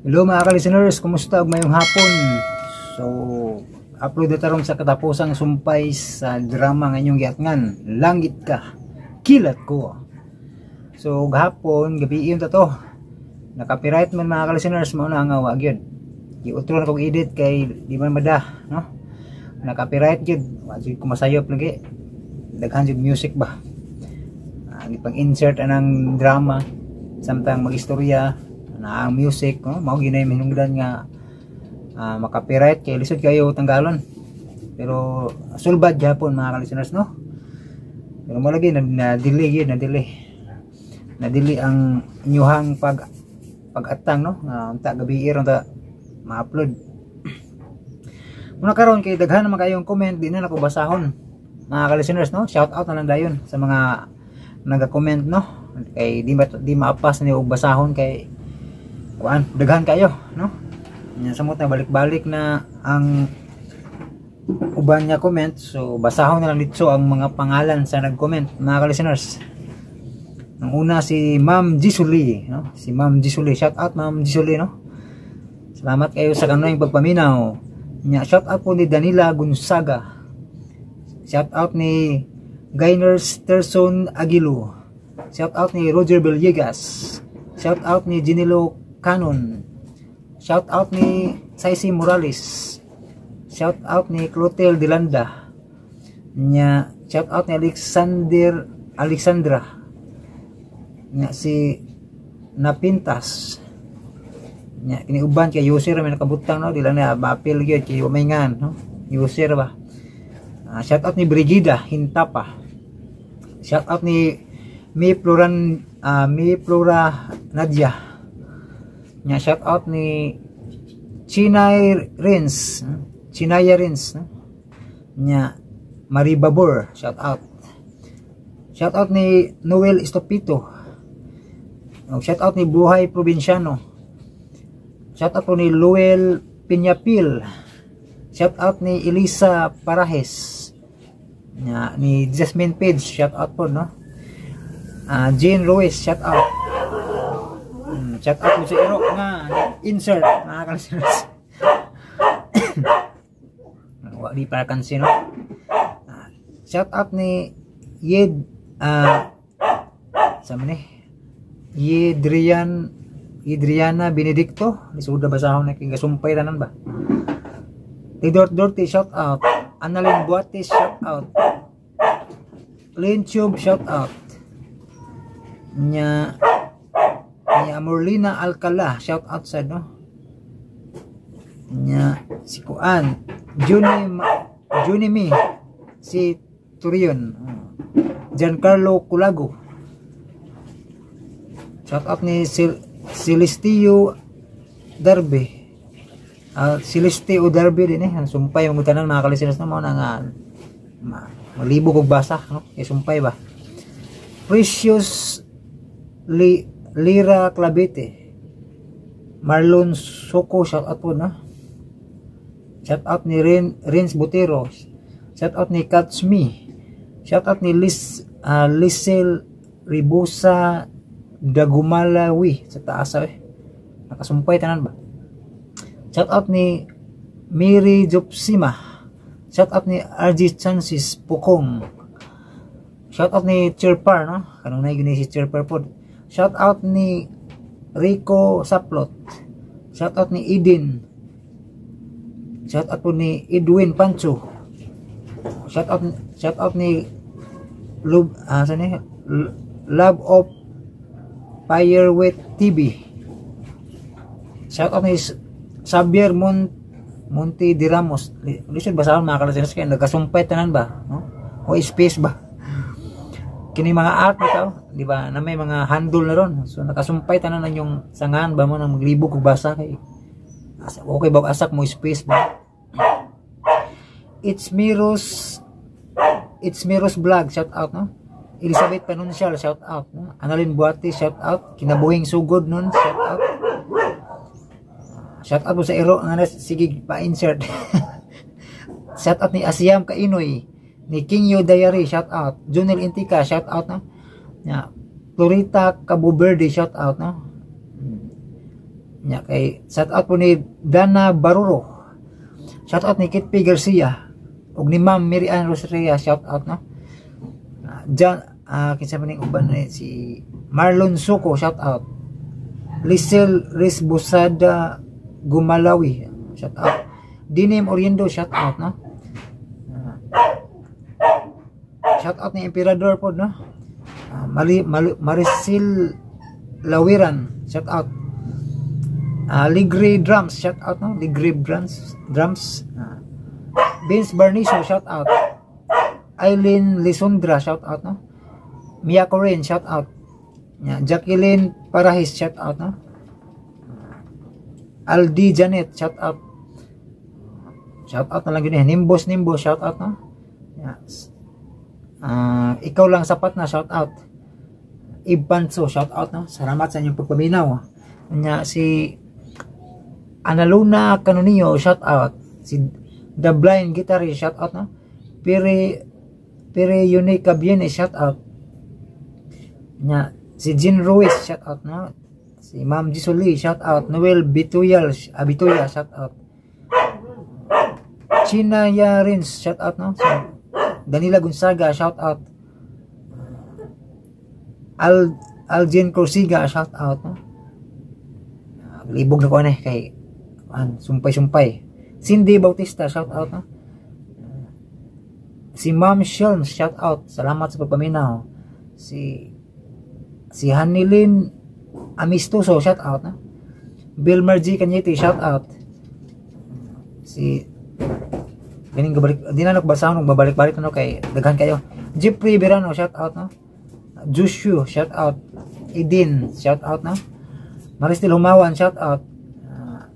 Hello, mga ka-listeners, kumusta ug mayong hapon? So, upload na tarong sa katapusang sumpay sa drama nga inyong giatngan, Langit Ka, Kilat Ko. So, gahapon, gabi yun ta to. Na-copyright man, mga ka-listeners, mao na nga wa gyud. Giutro na kog edit kay di man mada, no? Na-copyright gyud, wa gyud ko masayop lagi. Daghan gyud music ba. Gipang insert anang drama samtang magistorya na ang music, no? Mao gyud hinungdan nga maka-copyright kay lisod kayo tanggalon, pero sulbad gyapon, mga ka-listeners, no? Pero mo lagi na delay gyud, na delay ang inyuhang pag-atang, no? Unta gabi ron ta ma-upload muna karon kay daghan naman kayong comment, di na nako basahon, mga ka-listeners, no? Shout out na lang dayon sa mga naga-comment, no? Kay di maapas ni og basahon kay kuan, daghan kayo, no? Nya samot na balik-balik na ang uban niya comment, so basahon na lang dito ang mga pangalan sa nag-comment, mga ka-listeners. Ang una, si Ma'am Jisuli, no? Si Ma'am Jisuli, shout out, Ma'am Jisuli, no? Salamat kayo sa kanunayng pagpaminaw. Nya shout out po ni Danila Gonzaga. Shout out ni Gainer Sterson Aguilo. Shout out ni Roger Villegas. Shout out ni Ginilo Canon. Shout out ni Saisi Morales. Shout out ni Clotel Delanda. Nya shout out ni Alexander Alexandra. Nya si Napintas. Nya kini uban kay user may nakabutang, no? Di lang na bapil gyud kay may ngan, no? User ba. Shout out ni Brigida Hintapa. Shout out ni Mi Flora Nadia. Nya shout out ni Chinay Rins, Chinaya Rins, no? Nya Maribabor, shout out. Shout out ni Noel Estopito. Shout out ni Buhay Provinciano. Shout out po ni Luel Piñapil. Shout out ni Elisa Parajes. Nya ni Jasmine Page, shout out po, no? Jane Ruiz, shout out. Shout out mo sa Iro nga insert, mga ka-listeners. Wa di para kansin, no? Shout out ni Yed sa ni Yedrian Idriana Benedicto. Lisuda basahon na kay gasumpay tanan ba. Tidort Dorte, shout out. Annalyn Buates, shout out. Lentube, shout out. Nya nya Morlina Alcala, shout out sa, no? Nya si Kuan Juni Juni Mi si Turion, Giancarlo Culago. Shout out ni Celestio Darby. Celestio Darby din eh. Ang sumpay mga tanan, mga ka-listeners, na mao na nga malibog og basa, no? Kay sumpay ba. Precious Lira Clavite. Marlon Soko, shout out po, no? Shout out ni Rins Butero. Shout out ni Catch Me. Shout out ni Lisel Ribusa Dagumalawi sa taas eh. Nakasumpay tanan ba? Shout out ni Mary Jopsima. Shout out ni RG Chances Pukong. Shout out ni Chirpar, no? Kanunay gini si Chirpar po. Shout out ni Rico Saplot. Shout out ni Eden. Shout out po ni Edwin Pancho. Shout out ni Lub saan eh? Love of Firewit TV. Shout out ni Xavier Monte de Ramos. Lisod basahon, mga ka-listeners, kay nagkasumpay tanan ba, no? O space ba? Kini mga art bitaw, di ba? Na may mga handle na ron. So nakasumpay tanan na yung sangan ba mo nang maglibog og basa kay okay ba asak mo space ba? It's Miros Vlog, shout out, no? Elizabeth Panuncial, shout out, no? Annalyn Buati, shout out. Kinabuhing Sugod nun, shout out. Shout out mo sa Iro nga sige pa-insert. Shout out ni Asiam Kainoy, ni King Yo Diary, shout out. Junel Intika, shout out, no? Ya. Florita Cabo Verde, shout out, no? Nya kay shout out po ni Dana Baruro. Shout out ni Kit P. Garcia ug ni Ma'am Mary Ann Rosaria, shout out, no. John, kinsa man ning uban ni, si Marlon Suko, shout out. Lisel Risbusada Gumalawi, shout out. Dinim Oriendo, shout out, no. Shout out ni Emperador po, no. Mali, Mali, Marisil Lawiran, shout out. Ligre Drums, shout out, no. Ligre Drums, Drums. Vince Barniso, shout out. Eileen Lisondra, shout out, no. Mia Corinne, shout out. Jacqueline Parahis, shout out, no. Aldi Janet, shout out. Shout out na lang yun eh. Nimbos Nimbos, shout out, no. Yes. Ikaw lang sapat na, shout out. Ibanso, shout out, no. Salamat sa inyong pagpaminaw. Nya si Analuna Canonio, shout out. Si The Blind Guitarist, shout out, no. Pere Pere Unica Biene, shout out. Nya si Jean Ruiz, shout out, no. Si Ma'am Jisuli, shout out. Noel Bituyal, Abituya, shout out. China Yarins, shout out, no. Si Danila Gonzaga, shout out. Aljen Corsiga, shout out, no. Libog na ko ano eh, kay an, sumpay-sumpay. Cindy Bautista, shout out, no. Si Ma'am Shelm, shout out. Salamat sa pagpaminaw. Si Hanilin Amistoso, shout out, no. Bill Margie Cañete, shout out. Si ganing gabalik di na nagbasahon og babalik-balik, no, kay daghan kayo. Jeffrey Verano, shout out, no. Joshua, shout out. Edin, shout out, no. Maristel Humawan, shout out.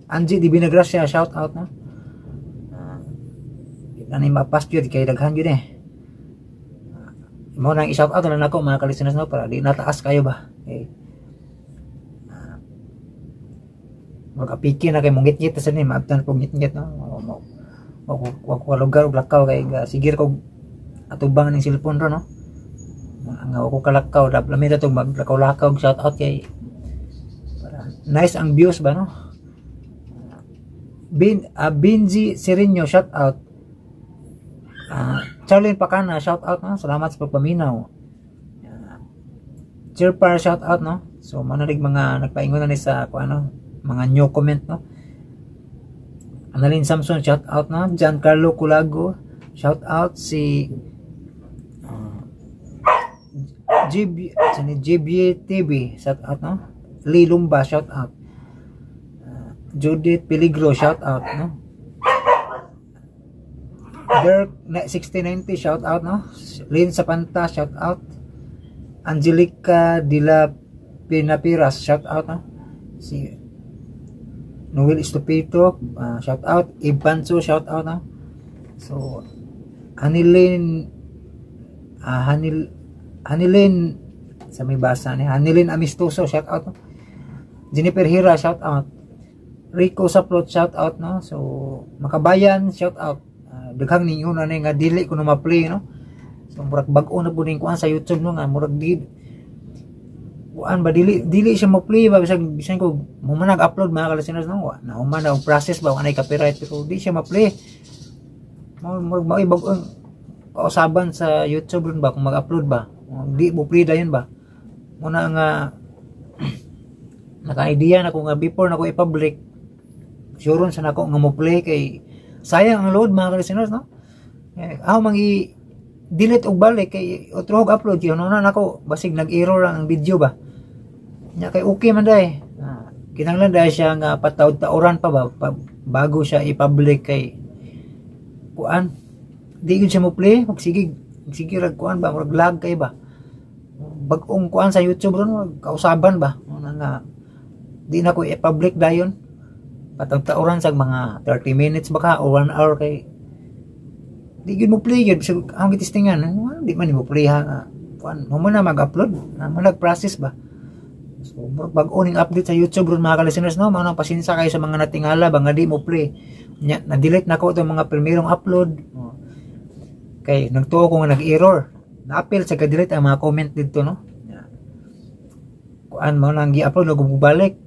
Angie Divina Gracia, shout out, no. Ani mapas jud kay daghan jud eh. Mo nang i-shout out na nako, mga ka-listeners, no, para di nataas kayo ba. Okay. Magapiki na kay mungit-ngit sa ni maabtan ko ngit-ngit, no. Wa ko lugar og lakaw kay sigir ko atubang ning cellphone ro, no. Ang wa ko kalakaw, lami na tong maglakaw-lakaw shout out kay para nice ang views ba, no. Benji Sereno, shout out. Charlene Pacana, shout out, no. Salamat sa pagpaminaw. Chirpar, shout out, no. So manalig mga nagpaingon na ni sa kung ano, mga new comment, no. Annalyn Samson, shout out, no. Giancarlo Culago, shout out. Si GB, si GB TV, shout out, no. Lee Lumba, shout out. Judith Peligro, shout out, no. Dirk 6090, shout out, no. Lynn Sapanta, shout out. Angelica de la Pinapiras, shout out, no. Si Noel Estupito, shout out. Ibanso, shout out, no. So Hanilin Hanilin sa may basa ni Hanilin Amistoso, shout out, no? Jennifer Hira, shout out. Rico Saplot, shout out, no. So Makabayan, shout out. Daghang ninyo na nga dili ko na ma-play, no. So murag bag-o na pud ning kuan sa YouTube, no, nga murag di kuan ba, dili dili siya mo-play ba, bisag bisan ko mo man nag-upload, mga ka-listeners, no, na human na og process ba anay copyright, pero di siya ma-play mo. Murag mao bag-ong kausaban sa YouTube ron ba, kung mag-upload ba di mo play dayon ba. Muna nga naka-idea na ko nga before na ko i-public, sure sa nako nga mo play kay sayang ang load, mga ka-listeners, no. Eh, ako mang i-delete og balik kay otro og upload kay na nako basig nag-error ang video ba nya, kay okay man day. Kinahanglan dahil siya nga patawd-tauran pa ba pa, bago siya i-public kay kuan, di yun siya mo play, magsige sige rag kuan ba, murag lag kay ba, bag-ong kuan sa YouTube ron, kausaban ba. Una nga di na ko i-public dayon, patawd-tauran sa mga 30 minutes baka o 1 hour kay di gyud mo play gyud. Bisag ang gitistingan, di man mo play ha, kuan mo na mag-upload na mo nag-process ba. So murag bag-o ning update sa YouTube ron, mga ka-listeners, no. Mao nang pasensya kayo sa mga natingala ba nga di mo play nya, na-delete na ko itong mga primerong upload kay nagtuo ko nga nag-error, na-appeal sa ka-delete ang mga comment dito, no. Kuan mo nang gi-upload og balik.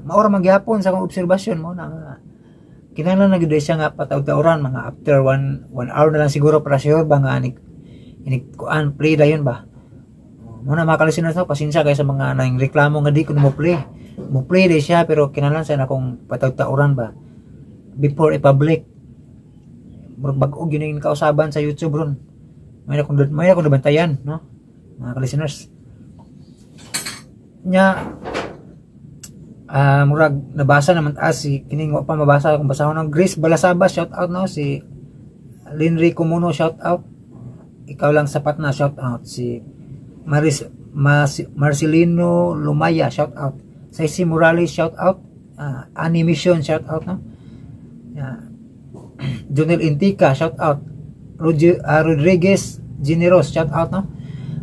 Maura man gihapon sa akong obserbasyon mo na nga kinahanglan na gyud siya nga pataud-tauran mga after one hour na lang siguro para sure ba nga inig kuan play dayon ba. Muna mga ka-listeners, no, pasensya kay sa mga nang reklamo nga di ko mo play. Mo play day siya pero kinahanglan sa akong pataud-tauran ba before i-public. Murag bag-o gyud ning kausaban sa YouTube ron. May akong nabantayan, no, mga ka-listeners. Nya murag nabasa naman si kining wa pa mabasa kung basahon ng Grace Balasaba, shout out, no, si Linry Kumuno, shout out, ikaw lang sapat na, shout out, si Marcelino Lumaya, shout out, Saisi Morales, shout out, Animation, shout out, no, Jonel Intika, shout out, Rodriguez Generos, shout out, no,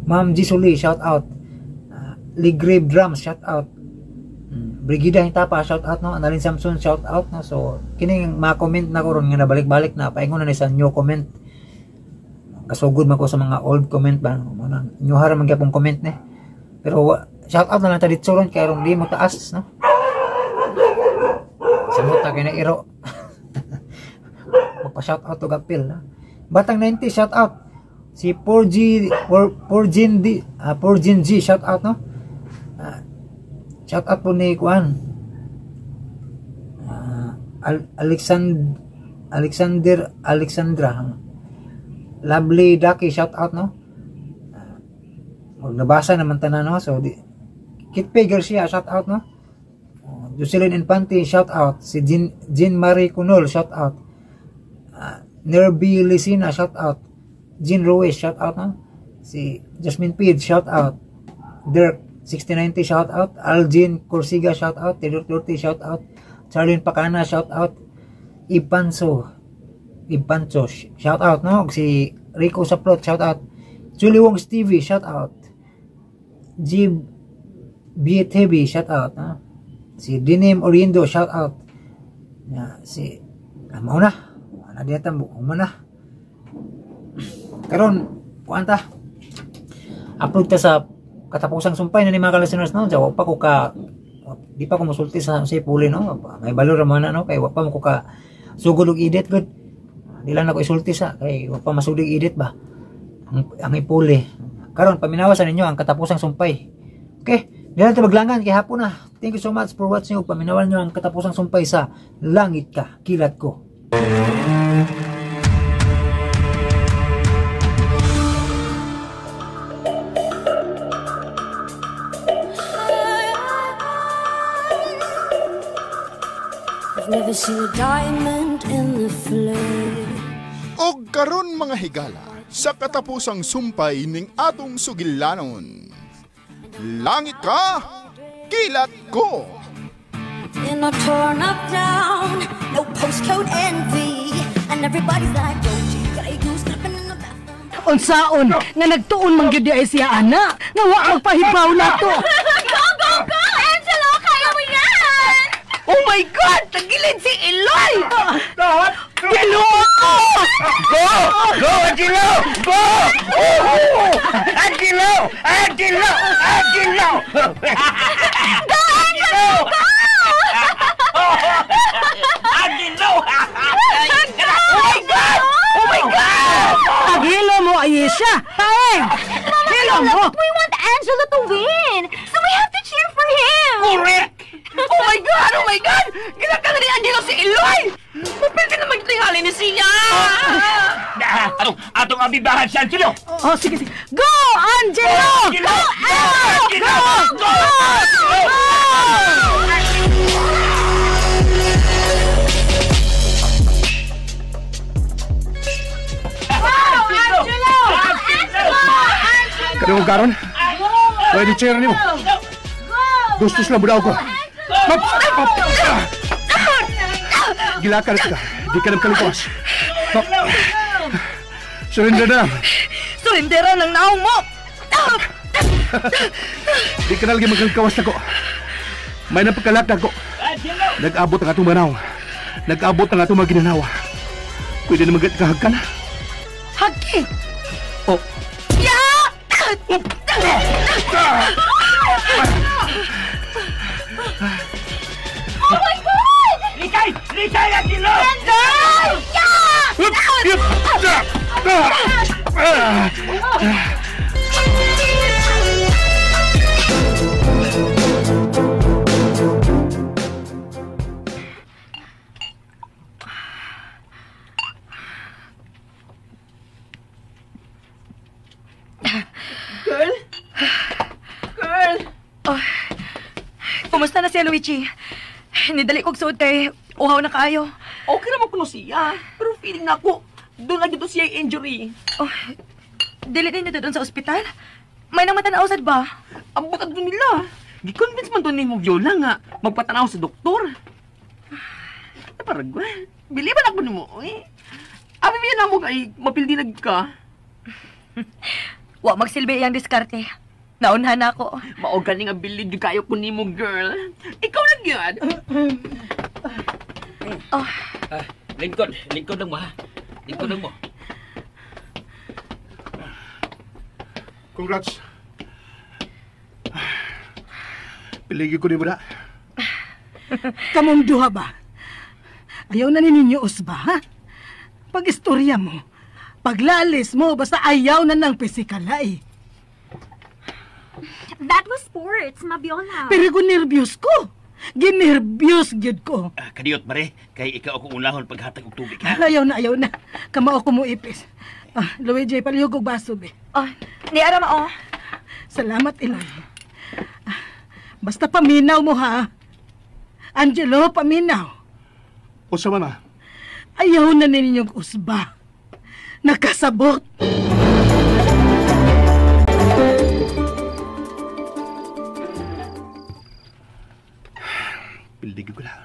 Ma'am Gisuli, shout out, Ligrave Drums, shout out, Brigida Hintapa, shout out, no, Annalyn Samson, shout out, no. So kining mga comment na ko ron nga nabalik-balik na paingon na ni sa new comment. Kasugod man ko sa mga old comment ba, mo na new hara man gyapon comment ni. Pero shout out na lang ta didto ron kay ron di mo taas, no. Samot ta kay na iro. Magpa shout out og apil, no? Batang 90, shout out. Si 4G 4G 4G shout out, no. Shout out po ni Kuan Alexander Alexandra Lovely Ducky, shout out, no. Nabasa naman tanan, no. So di Kitpe Garcia, shout out, no. Jocelyn Infante, shout out. Si Jean Marie Cunol, shout out. Nerby Licina, shout out. Jean Ruiz, shout out, no. Si Jasmine Pid, shout out. Dirk 6090, shout out. Algin Corsiga, shout out. Taylor Turti, shout out. Charlene Pacana, shout out. Ipanso, shout out, no. Si Rico Saplot, shout out. Julie Wong Stevie, shout out. G BTB, shout out, no? Si Dinim Oriendo, shout out. Ya, si mauna. Ana diya ta humana. Karon kuan ta. Upload ta sa katapusang sumpay na ni mga ka-listeners, no. Jawa pa ko ka di pa ko mosulti sa puli, no. May balor ra man na, no, kay wa pa mo ko ka sugod og edit gud. Di lang nako isulti sa kay wa pa masulig edit ba ang ipuli. Karon paminawa sa ninyo ang katapusang sumpay. Okay, di lang ta maglangan kay hapon na. Thank you so much for watching ug paminawan niyo ang katapusang sumpay sa Langit Ka, Kilat Ko. I've never seen a diamond in the flesh. Og karon mga higala, sa katapusang sumpay ning atong sugilanon. Langit ka, kilat ko. In a torn up town, no postcode envy, and everybody's like, don't you got a goose stepping in the bathroom. Unsaon nga nagtuon man gyud ay siya ana, nga wa magpahibaw na to. Go, go, go! Angelo, kaya mo yan! Oh my God! Tagilid si Eloy! Ginoo! Go! Go, Angelo! Go! Oh! Angelo! Angelo! Angelo! Go, Angelo! Go! Angelo! Oh my God! Oh my God! Paghilo mo, Ayesha! Taeng! Hilo mo! We want Angelo to win! So we have to cheer for him! Correct! Oh my God! Oh my God! Gilaka na ni Angelo si Eloy! Mapildi na magtingali ni siya! Atong abibahan si Angelo! Oh, sige, sige. Go, Angelo! Angelo! Go, Angelo! Go! Go! Go! Angelo! Kadungog karon? Pwede chair nimo. Gustos lang budaw ko. Map! Map! Gilaka na ka. Di ka na kalikuas. Map! Surrender na. Surrendera ng naong mo! Di ka na lagi magkalikawas na ko. May napagkalak na ko. Nag-abot ang atong manaw. Nag-abot ang atong mga ginanawa. Pwede na magat kahagkan. Hagi! Oh. Ya! Angelo! Girl? Girl! Oh, kumusta na siya, Luigi? Nidali kog suod kay uhaw na kaayo. Okay naman kuno siya. Pero feeling na ako, doon lagi to siya injury. Oh, dili ninyo doon sa ospital? May nang matanaw sad ba? Ang butag doon nila. Gi-convince man doon ni mo Viola nga magpatanaw sa doktor. Ay, parang, biliban ako nimo, eh. Abi biya na mo kay mapildi nag ka. Wa magsilbi iyang diskarte. Naunhan na ako. Mao gani nga bilid gyud kayo ko nimo, girl. Ikaw lang gyud. Oh. Lingkod, lingkod lang mo ha. Lingkod lang mo. Congrats. Piligi ko ni mo na. Kamong duha ba? Ayaw na ninyo usba, ha? Pag-istorya mo, paglalis mo, basta ayaw na ng pisikala eh. That was sports, Mabiola. Pero ginerbyos ko. Ginerbyos gyud ko. Kadiyot, mare. Kay ikaw akong unahon paghatag og tubig, ha? Ayaw na, ayaw na. Kamao ko mo ipis. Luigi, palihog og baso, be. Oh, ni ara mao. Salamat, Eloy. Basta paminaw mo, ha? Angelo, paminaw. Usa man, ha? Ayaw na ninyong usba. Nakasabot. Pildig ko lang.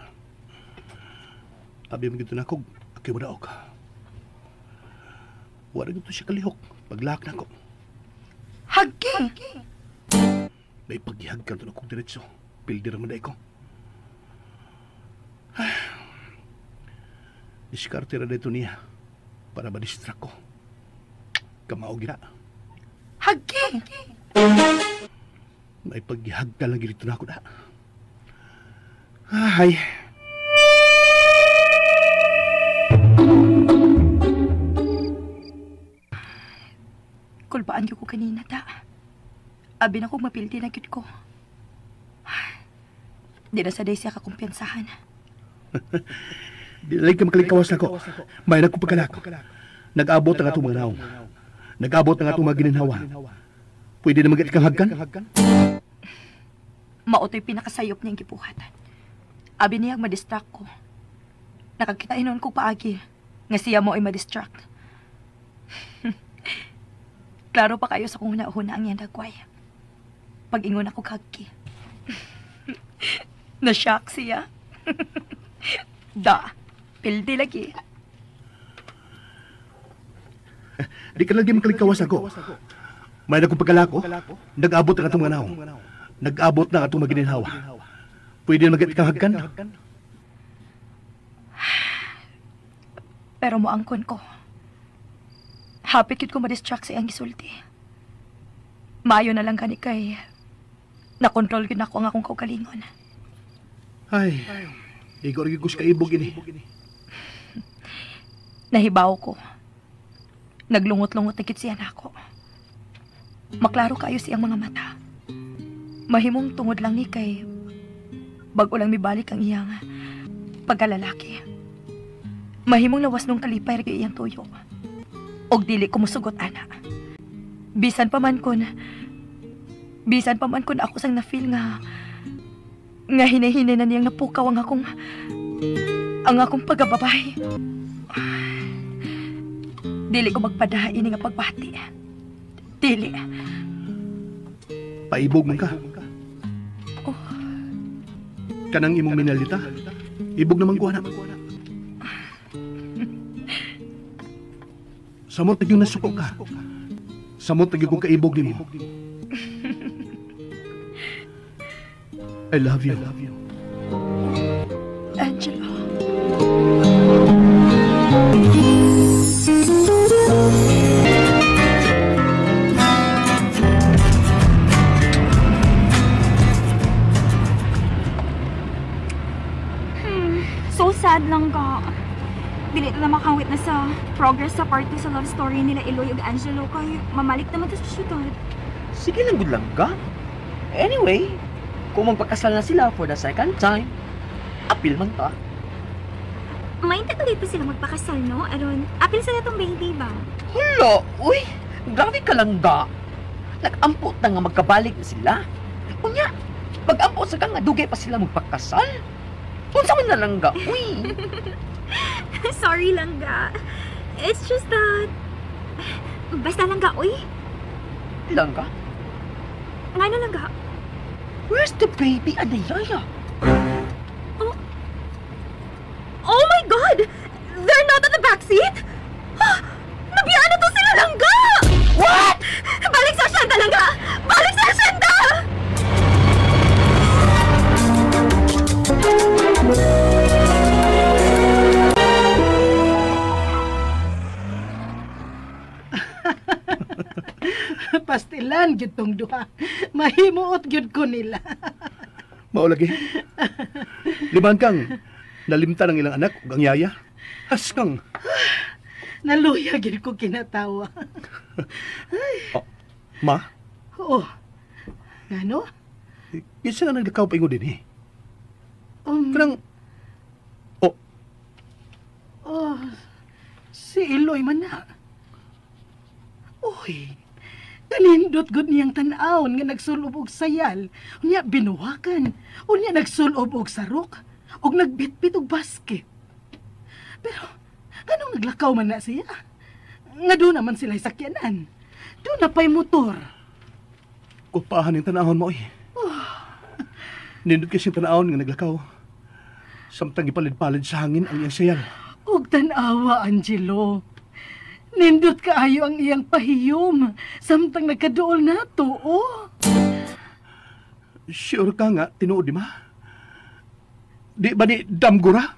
Abi mo gito na ako, akiw mo daog. Wala gito siya kalihok. Paglak na ako. Hagi! May paghihag ka doon akong diretso. Pildi raman na ikaw. Diskarte ra dito niya para ma-distract ko. Kamao gina. Hagi! May paghihag ka lang dito na ako na. Ay. Kulbaan ko kanina ta. Abi na kong mapildi na gyud ko. Di na sa day siya kakumpiyansahan. Di na lang ka makalikawas na ko. May nagkupagkalak. Nag-abot ang atong mga naong. Nag-abot ang atong mga gininhawa. Pwede na mag-ikang hagkan? Mauto'y pinakasayop niyang gibuhat. Abi niyang madistract ko. Nakakita inon ko paagi nga siya mo ay madistract. Klaro pa kayo sa kung huna-huna ang iyang dagway. Pag-ingon ako kagki. Na-shock siya. Da, pildi lagi. Di ka lagi makalikawas ako. May nagkupagkalako. Nag-abot ang atong mga naong. Nag-abot na ang atong magininhawa. Pwede na mag-ikang hagkan? Pero moangkon ko. Hapit yun ko ma-distract sa iyang gisulti. Maayo na lang gani kay nakontrol yun ako ang akong kaugalingon. Ay, igo rin ko sa kaibog ini. Nahibaw ko. Naglungot-lungot na gid siya nako. Maklaro kayo siyang mga mata. Mahimong tungod lang ni kay bago lang mibalik ang iyang pagkalalaki. Mahimong lawas nung kalipay ra iyang tuyo. Og dili ko musugot ana. Bisan pa man kun ako sang na-feel nga hinay-hinay na niyang napukaw ang akong pagkababay. Dili ko magpadaha ini nga pagbati. Dili. Paibog man ka. Oh. Kanang imong minalita. Ibog naman ko anak. Samot na yung nasuko ka. Samot na yung kaibog nimo. I love you. Angelo. So sad lang ka. Dili na makawit na sa progress sa part 2 sa love story nila Eloy ug Angelo kay mamalik naman ta sa syudad. Sige lang gud lang ka. Anyway, kung magpakasal na sila for the second time, apil man ta. May tuloy pa sila magpakasal, no? Aron, apil sa natong baby ba? Hala, uy! Grabe ka lang ga. Nag-ampo ta nga magkabalik na sila. Unya, pag-ampo sa ka nga dugay pa sila magpakasal. Unsa man na lang ga, uy! Sorry lang ga. It's just that... Basta lang ga, uy. Lang ga? Ngano lang ga? Where's the baby and the yaya? Oh my God! They're not at the backseat? Nabiyaan na to sila langga! What? Balik sa asyenda langga! Balik sa asyenda! Pastilan gyud tong duha. Mahimuot gyud ko nila. Mao lagi. Liman kang nalimtan ang ilang anak ug ang yaya. Haskang. Naluya gyud ko kinatawa. Oh, ma? Oo. Ngano? Kinsa na naglakaw paingon dinhi? Kanang Oh, si Eloy man na. Uy, kanindot gud niyang tan-awon nga nagsulob og sayal. Unya binuhakan. Unya nagsulob og sarok. Og nagbitbit og basket. Pero, anong naglakaw man na siya? Nga doon naman sila sakyanan. Doon na pa'y motor. Kupahan yung tanahon mo, oy. Nindot kasi yung tanahon nga naglakaw. Samtang ipalid-palid sa hangin ang iyang sayal. Og tanawa, Angelo. Nindot kaayo ang iyang pahiyom. Samtang nagkaduol na to, oh. Sure ka nga, tinuod di ma? Di ba ni damgura?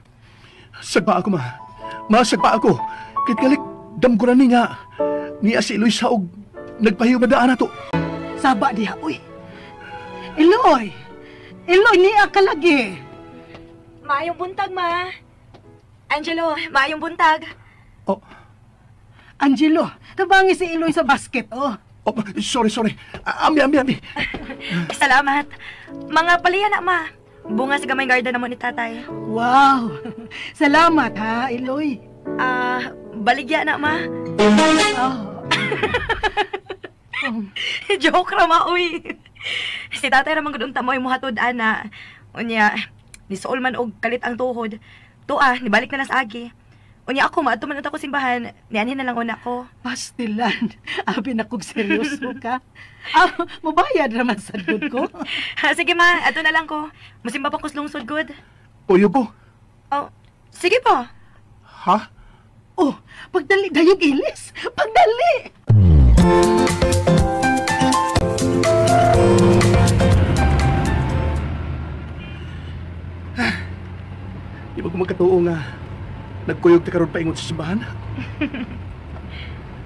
Sagpa ako, ma. Masagpa ako. Kitgalik, damgura ni nga. Niya si Eloy saog. Nagpahiyom na daan na to. Saba diha, uy. Eloy! Eloy, niya kalagi. Maayong buntag, ma. Angelo, maayong buntag. Oh. Angelo, tabangi si Eloy sa basket, oh. Oh, sorry. Ami. Salamat. Mga paliya na, ma. Bunga sa gamay garden na mo ni tatay. Wow! Salamat, ha, Eloy. Baligya na, ma. Oh. Joke ra, ma, uy. Si tatay ra man gud unta mo ay muhatod, ana. Unya, nisuol man og kalit ang tuhod. Tuah, nibalik na lang sa agi. Unya ako, maadto man unta ko simbahan. Nianhin na lang una ko. Pastilan. Abi na kog seryoso ka. Ah, mabayad raman sa good ko. Sige ma, ato na lang ko. Musimba pa ko sa lungsod, good. Uyo ko. Oh, sige po. Ha? Oh, pagdali dayong ilis. Pagdali! Di ba ko magkatuo nga nagkuyog ta karon paingon sa simbahan?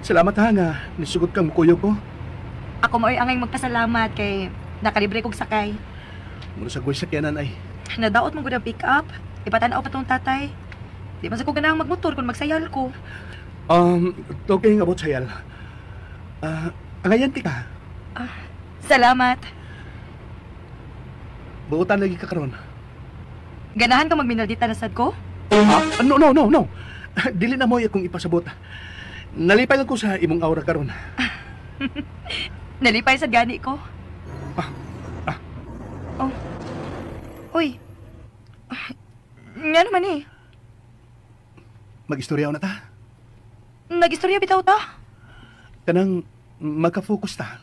Salamat ha nga nisugot kang mukuyog ko. Ako mao'y angay magpasalamat kay nakalibre kog sakay. Mura sa guy sakyanan ay. Nadaot man gud ang pick up. Ipatan-aw pa tong tatay. Di man sa ko ganahang magmotor kung magsayal ko. Talking about sayal. Angayan ka. Salamat. Buotan lagi ka karon. Ganahan ka magminaldita na sad ko? No. Dili na mo akong ipasabot. Nalipay lang ko sa imong aura karon. Nalipay sad gani ko. Oh. Uy. Nga naman eh. Mag-istorya na ta. Nag-istorya bitaw ta. Kanang maka-focus ta.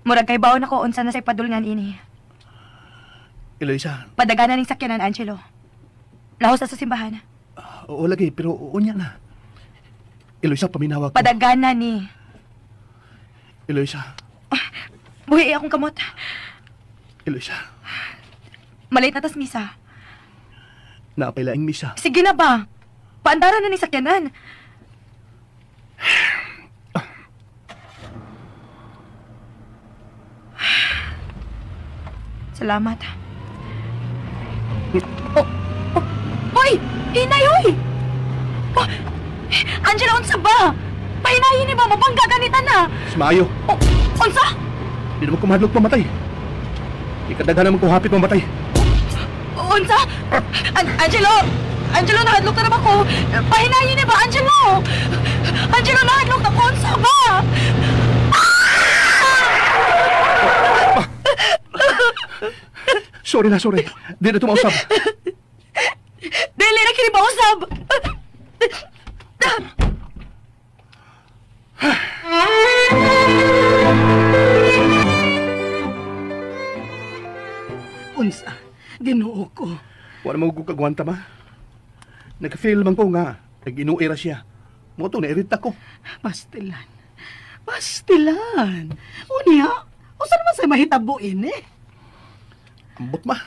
Murag kay baon ako unsa na sa ipadulngan ini. Eloisa. Padaganan ning sakyanan, Angelo. Lahos na sa simbahan. Oo lagi, pero unya na. Eloisa, paminawa ko. Padaganan ni. Eloisa. Buhi akong kamot. Eloisa. Malate na tas misa. Naapay laing misa. Sige na ba? Paandaran na ni sakyanan. Salamat. Oh, oh, hoy! Hinay, hoy! Oh, Angelo, unsa ba? Pahinahin ni ba? Mabangga ganita na! Smayo. Oh, unsa? Di naman kumahadlok pamatay. Ikadaghan naman ko hapit mamatay. Unsa? Angelo! Angelo, nahadlok na naman ko! Pahinahin ni ba, Angelo? Angelo, nahadlok na ko! Unsa ba? Ah! Sorry na, sorry. Di na tumausap. Dili na kini mausap! Unsa? Ginoo ko. Wala mo ko kagwanta, ma. Nag-fail man ko nga. Nag-inuira siya. Mo to, nairita ko. Pastilan. Pastilan. Unya, usa naman sa mahitabuin eh. Ambot, ma.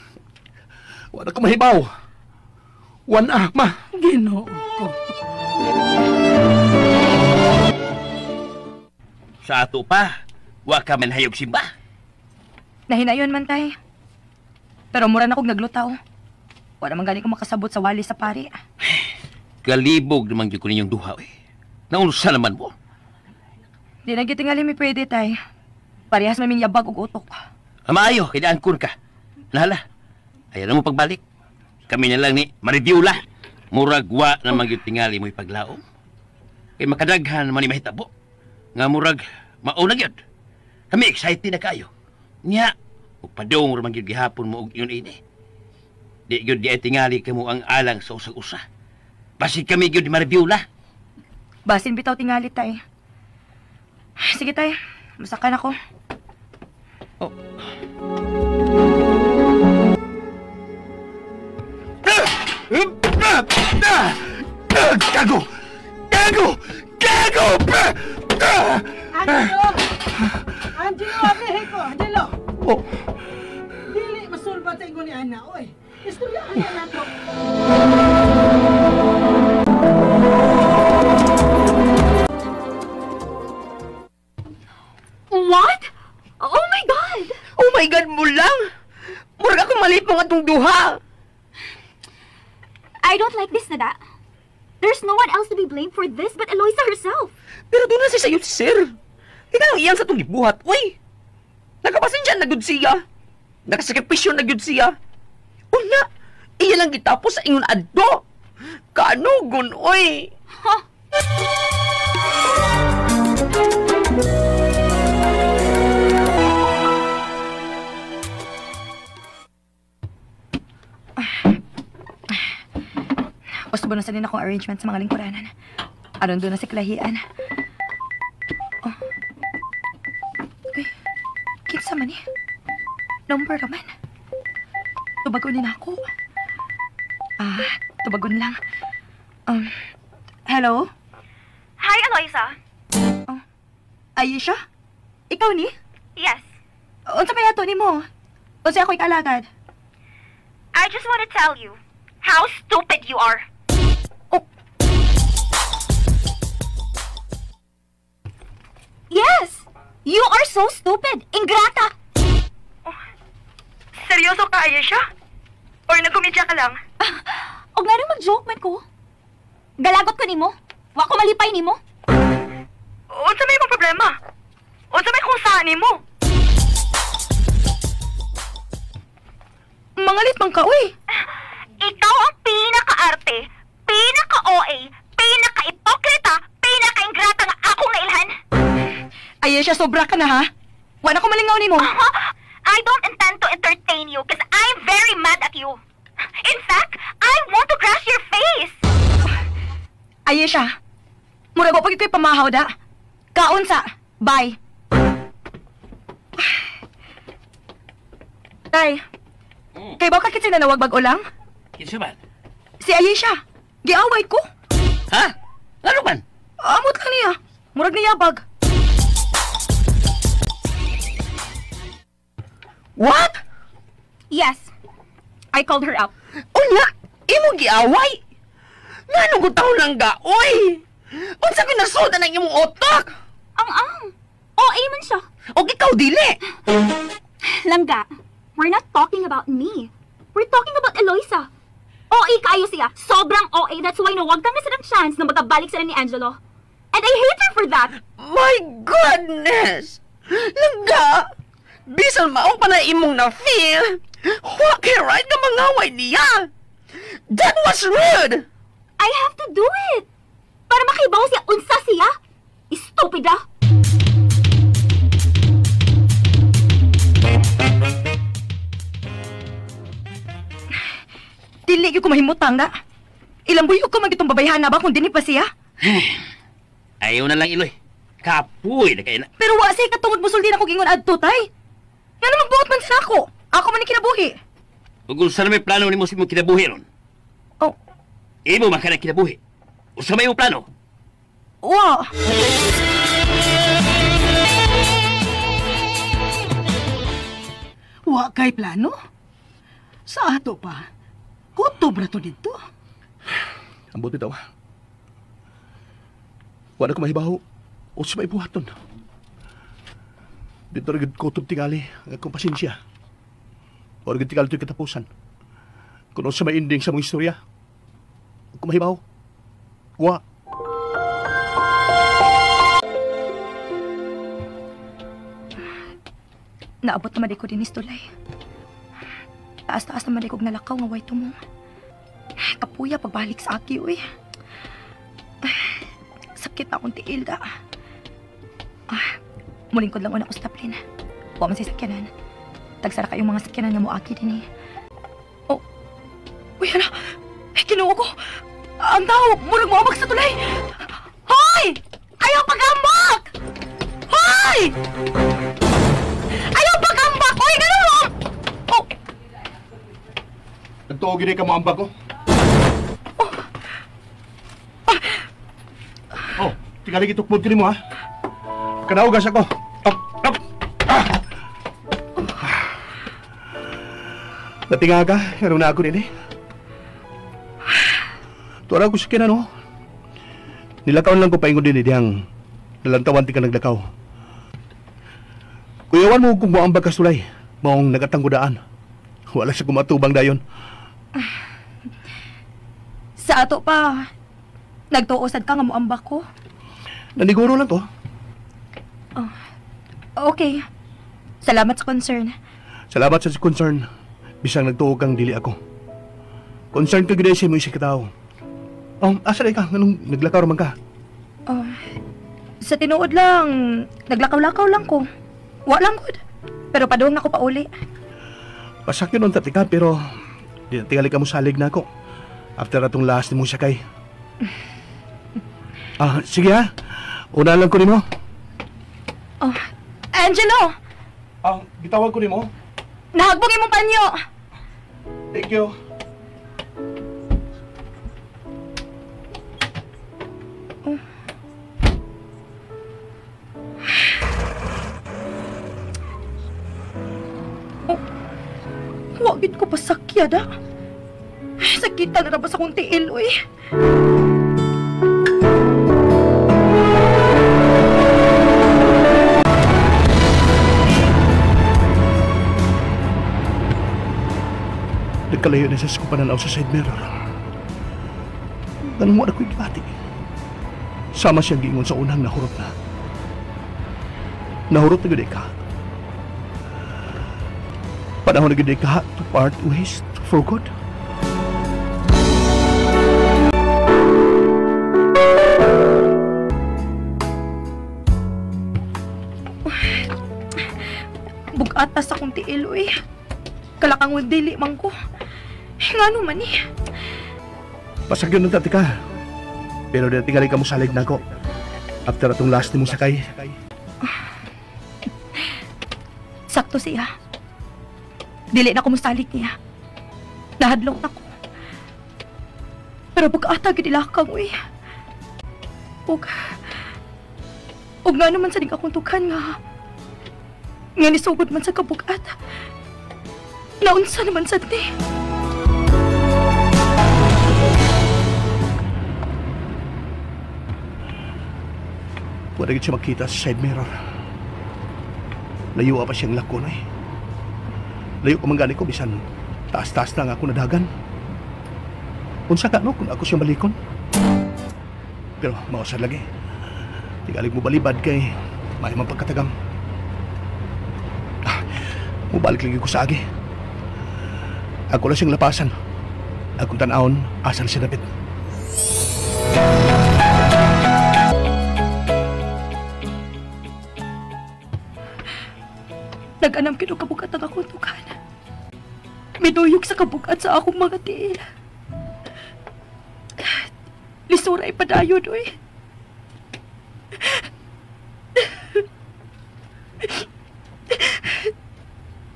Wala ko mahibaw. Wana, ma. Ginoo ko. Sa ato pa, wa ka man hayog simba. Nahinayon man tay. Pero mura na kog naglutaw. Wala man gani ko makasabot sa wali sa pari. Galibog naman gyud ko ninyong duha eh. Naunsa naman mo? Di na gyud tingali mi pwede tay. Parehas man ming yabag og utok. Maayo, kay naangkon ka. Nahala. Ayaw na mo pagbalik. Kami na lang ni Maribiola. Murag wa naman gyud tingali mo'y paglaom. Kay makadaghan man ni mahitabo. Nga murag mauna gyud. Kami excited na kayo. Nya, upadong ra man gyud gihapon mo og yun ini. Di gyud di ay tingali kamo ang alang sa usag-usa. Basig kami gyud ni Maribiola. Basin bitaw tingali tay. Sige tay, masakan ako. Oh. Gago! Gago! Gago! Angelo! Angelo, ablihe ko! Angelo! Oh. Dili, masulbat sa ingon ni Ana, oy. Istoryahan na nato. What? Oh my God! Oh my God mo lang! Murag ako malit mo nga itong duha! I don't like this, Nada. There's no one else to be blamed for this but Eloisa herself. Pero doon na siya sa'yo, sir. Ikaw ang iyang sa itong gibuhat, uy! Nakapasensya na gud siya. Nakasakripisyo na gud siya. Una, iya lang gitapos sa ingon adto. Kanugon, uy! Huh? Gusto ba na sa akong arrangement sa mga lingkuranan? Aron doon na si Klahian. Oh. Okay. Kinsa man eh. Number raman. Tubagon din ako. Ah, tubagon lang. Hello? Hi, Eloisa. Oh. Ayesha? Ikaw ni? Yes. Unsa pa yato ni mo? Unsa ako ikalagad? I just want to tell you how stupid you are. Oh. Yes! You are so stupid! Ingrata! Oh. Seryoso ka, Ayesha? Or nagkomedya ka lang? Og nga rin mag-joke man ko. Galagot ko nimo. Wa ko malipay nimo. Unsa may imong problema? Unsa may kung saan nimo? Mangalit man ka, uy! Ikaw ang pinaka-arte, pinaka-OA, pinaka-ipokrita, pinaka-ingrata nga akong nailhan. Ayesha, sobra ka na, ha? Wala ko malingaw nimo. I don't intend to entertain you because I'm very mad at you. In fact, I want to crash your face. Ayesha, murag wa pag iko'y pamahaw da. Kaon sa. Bye. Tay, kay ba ka kitsi nanawag bag-o lang? Kinsa man? Si Ayesha. Giaway ko. Ha? Ano man? Amot lang niya. Murag niyabag. What? Yes. I called her up. Unya, imong giaway? Nganong gutaw lang ga, oy? Unsa kinasudan ang imong otak? Ang-ang. OA man siya. Og ikaw dili. Langga, we're not talking about me. We're talking about Eloisa. OA kayo siya. Sobrang OA. That's why nawag kang na silang chance na magkabalik sila ni Angelo. And I hate her for that! My goodness! Langga! Bisan maong pa na imong na-feel, wa kay right nga mangaway niya! That was rude! I have to do it! Para makibaw siya, unsa siya! Estupida! Dili ko mahimutang na. Ilang buyo ko magitong babayhan na ba kung dini pa siya? Ayaw na lang, Iloy. Kapoy na kayo na. Pero wa siya katungod musuldi na ko gingon adto, tay. Nga na magbuot man sa ako. Ako man ang kinabuhi. Ug unsa na may plano nimo sa imong kinabuhi ron? Oh. Imo man ka na kinabuhi. Unsa may imong plano? Wa. Wa kay plano? Sa ato pa. Kutob ra to didto. Ang buti daw. Wala ko mahibaw. O sa may buhaton. Dito rin kutob tingali ang akong pasensya. Wala rin tingali ito'y katapusan. Kung sa may ending sa mong istorya, ako mahibaw. Wa. Naabot naman ko din istulay. Taas-taas naman ko nalakaw nga way tumong. Kapuya pagbalik sa aki, uy. Sakit na akong tiil, da. Mulingkod lang una ko sa taplin. Huwag man sa sakyanan. Tagsara kayong mga sakyanan nga mo aki din eh. Oh. Uy, hala. Ay, kinuha ko. Ang tao, murag mo sa tulay. Hoy! Ayaw pag-ambak! Hoy! Ayaw pag-ambak! Hoy, ganun mo! Oh! Nagtuo gini ka mo ambak ko. Oh, tingali gitukmod kini mo ha. Kanaugas ako. Up, up. Ah. Natinga ka, pero na ako nini. Tuwara ko sa kinano. Nilakaw lang ko paingon din diyang nalantawan ti ka naglakaw. Kuyawan mo kung buang bagkasulay, maong nagatanggodaan. Wala siya kumatubang dayon. Sa ato pa, nagtuosad ka nga moambak ko. Naniguro lang to. Oh, okay. Salamat sa concern. Salamat sa concern. Bisang nagtuo kang dili ako. Concern ka gid sa imo isa ka tawo. Asa ka? Nganong naglakaw man ka? Oh, sa tinuod lang, naglakaw-lakaw lang ko. Wa lang gud. Pero padung nako pauli. Pasakyon unta tika pero di na tingali ka mo salig na ako. After atong last nimo sakay. Sige ha. Una lang ko nimo. Oh, Angelo. Gitawag ko nimo. Nahagbong imong panyo. Thank you. Oh. Oh. Wa gid ko pasakya da. Sakita na ba sa akong tiil, uy. Nagkalayo na siya sa pananaw sa side mirror. Ganun mo na ko'y gibati. Sama siyang giingon sa unang nahurot na. Nahurot na gud ka. Panahon na gud ka to part ways for good. Bugatas akong tiil, uy. Kalakang dili man ko. Ngano man eh. Pasagyon ng tati ka. Pero di tingali ka mo salig na ako. After atong last ni mo sakay. Sakto siya. Dili na ko musalig niya. Nahadlok na ko. Pero bugata gid ilakang, uy. Ug nga naman sa ding akong tukan nga. Nga nisugod man sa kabugat. Naunsa naman sa di. Wala gid siya makita sa side mirror. Layo pa siyang lakon eh. Layo pa man gani ko bisan Taas-taas na nga ako nadagan. Unsa ka no kung ako siya malikon? Pero mausad lagi. Tigalig mo balibad kay may man pagkatagam. Mubalik lagi ko sa agi. Ako lang siyang lapasan. Akong tan-awon, asal siya dapit. Nag-anam kino kabugat ang akong tukan. Miduyog sa kabugat sa akong mga tiil. Lisura ay padayon, oy.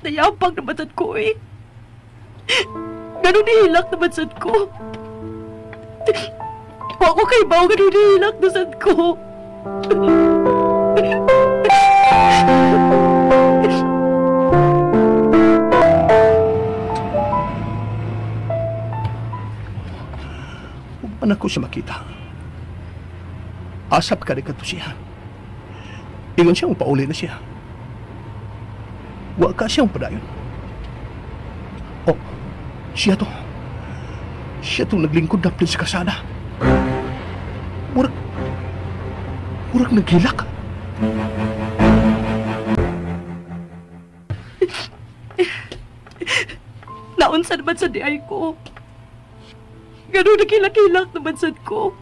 Nayapang naman sad ko, oy. Ganun nihilak naman sad ko. Wa ko kay bawo, ganun nihilak na sad ko. Huwag ko siya makita. Asap ka rin ka to siya. Ingon siya, pauli na siya. Wa ka siyang padayon. Oh, siya to. Siya itong naglingkod daplin sa kasada. Murag naghilak. Naunsa naman sa diay ko. Ganun nagkilak-kilak naman sad ko.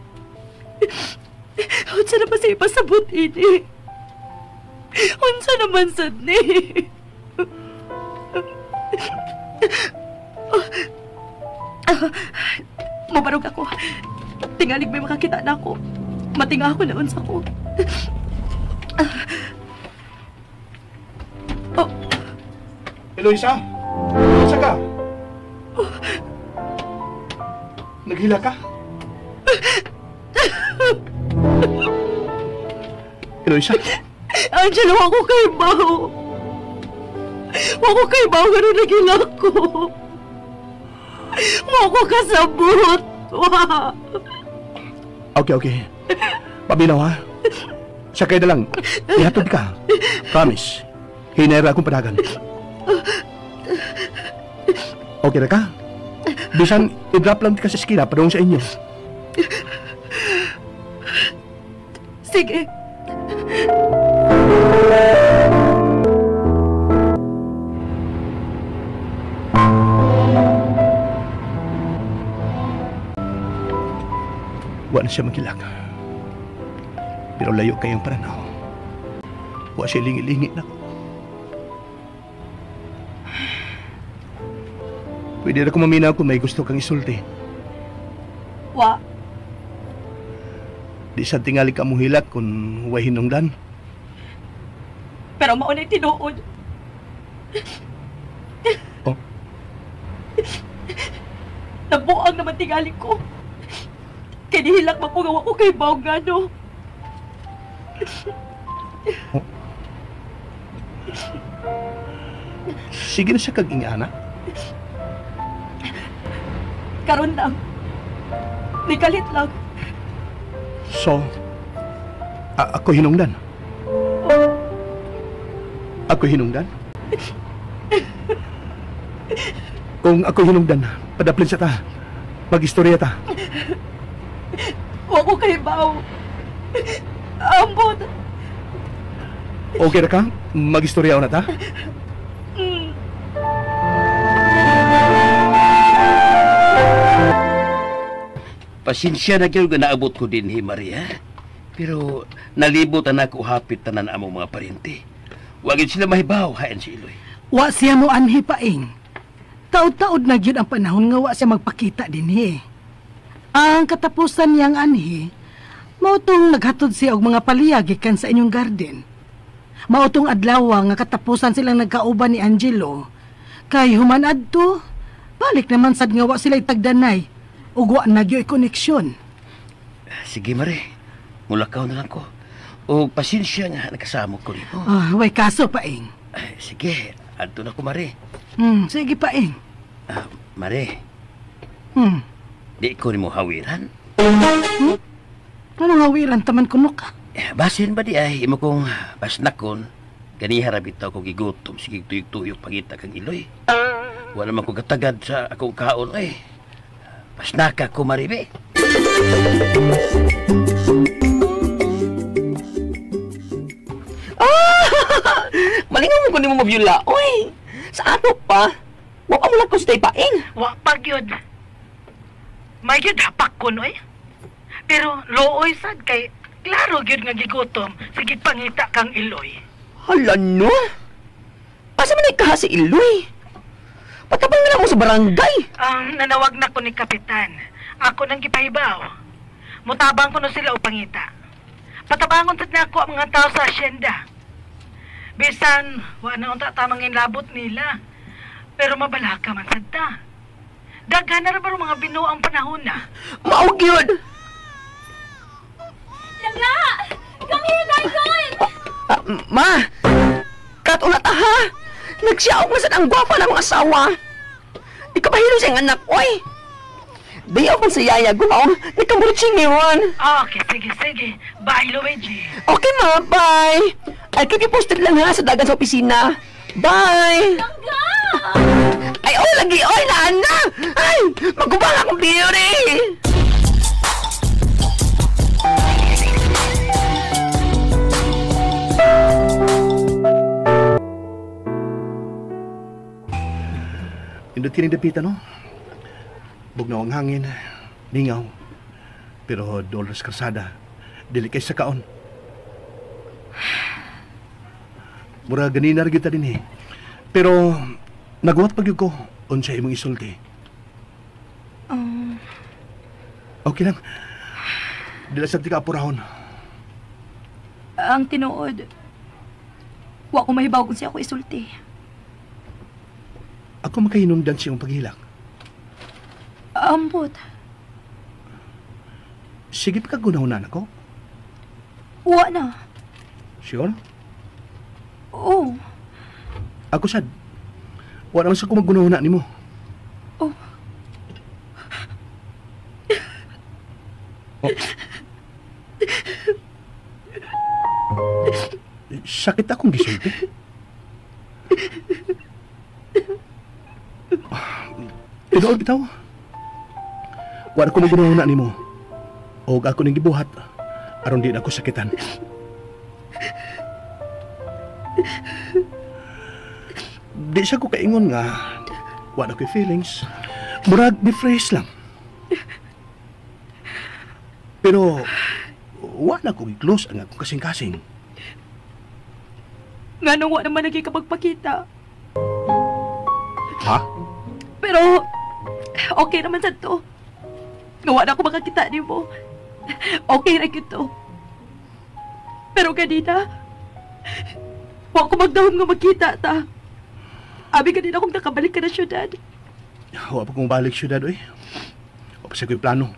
Unsa naman sa ipasabot ini. Unsa naman sad ni. Mabarog ako. Tingalig may makakita na ako. Matinga ako na unsa ko. Oh. Eloisa! Eloisa ka! Oh. Naghila ka? Eloisa? Angelo, ako kay Bao. Ako kay Bao, ganun naghila ko. Ako kasabot. Okay. Paminaw ha. Sakay na lang. Ihatod ka. Promise. Hinera akong padagan. Okay na ka? Bisan, i-drop lang ka sa eskina padung sa inyo. Sige. Wa na siya magilak. Pero layo kayong pananaw. Wa siya lingi-lingi na ko. Pwede na ko maminaw kung may gusto kang isulti. Wa. Di sa tingali ka muhilak kung way hinungdan. Pero maunay tinuod. Oh. Nabuang naman tingali ko. Kaya nihilak mapugawa ko kay Bao gano. Oh. Sige na siya kag ingana. Karon lang. Nikalit lang. So, ako hinungdan? Oh. Ako hinungdan? Kung ako hinungdan, padaplin sa ta. Mag-istorya ta. Wa ko kay Bao. Ambot. Okay na ka? Mag-istorya na ta? Pasensya na kayo nga naabot ko din, hi Maria. Pero nalibot na ako hapit tanan among mga parente. Wagin sila mahibaw, hain si Iloy. Wa siya mo anhi paing. Taod-taod na gyud ang panahon nga wa siya magpakita dinhi. Ang katapusan niyang anhi, mao tong naghatod siya og mga paliyag gikan sa inyong garden. Mao tong adlaw nga katapusan silang nagkauban ni Angelo. Kay human adto, balik naman sad nga wa sila tagdanay ug wa na gyoy koneksyon. Sige, Mare. Mulakaw na lang ko. O pasensya nga nakasamo ko nimo. Ah, way kaso paing. Ay, sige, adto na ko, Mare. Sige paing. Mare. Di ko nimo hawiran. Anong hawiran taman kuno ka? Basin ba di ay imo kong basnakon ganiha ra bitaw ko gigutom sige tuyok-tuyok pangita kang Iloy. Wala man ko katagad sa akong kaon eh. Pasnaka ko, Maribe. Ah! Malingaw mo kung di mo mabiyula. Oy! Sa ato pa, wa pa mula ko sa taypaing. Wa pa gyud. May gyud hapak ko no eh. Pero looy sad kay klaro gyud nga gigutom sige pangita kang Iloy. Hala no? Asa man ikaha si Iloy? Patabang na mo sa barangay. Nanawag na ko ni Kapitan. Ako nang gipahibaw. Mutabang ko no sila og pangita. Patabangon sad na ako ang mga tao sa asyenda. Bisan wa na unta tamang inlabot nila. Pero mabalaka man sad ta. Daghan na ra ba mga binuo ang panahon na. Mao gyud. Langga! Come here, Dagon! Ma! Katulad ha! Nagsiyaog na sad ang gwapa ng asawa. Di ka bahilo sa iyang anak, oy! Dayaw man sa yaya, gumaong nagkamuritsing ni Ron. Okay, sige, sige. Bye, Luigi. Okay, ma, bye! I'll keep you posted lang ha sa dagan sa opisina. Bye! Langga! Ay, oh, lagi, oy, naana! Ay, magubang akong beauty! Indot kining dapita, no? Bugnaw ang hangin, ningaw. Pero dolos karsada, dili kay sa kaon. Mura ganina ra gyud ta dinhi. Pero naguwat pa gyud ko unsa imong isulti. Okay lang. Dili sa tika apurahon. Ang tinuod, wa ko mahibaw kung siya ako isulti. Ako makahinungdan siyang paghilak. Ambot. Sige pa kagunahunan ako. Wa na. Sure? Oo. Ako sad. Wa naman sa ko maggunahuna nimo. Oh. Oh. Sakit akong gisulti. Tinuod bitaw. Wa ko maggunahuna nimo. Og ako ning gibuhat aron di na ako sakitan. Di siya ko kaingon nga wa na ko'y feelings. Murag ni fresh lang. Pero wa na ko gi-close ang akong kasing-kasing. Nganong wa naman naging kapagpakita. Ha? Pero okay naman sa to. Nga wa na ako makakita nimo. Okay ra gyud to. Pero ganina, wa ko magdahom nga magkita ta. Abi kanina kung nakabalik ka na syudad. Wa pa kong balik syudad, oy. Wa pa sa ko'y plano.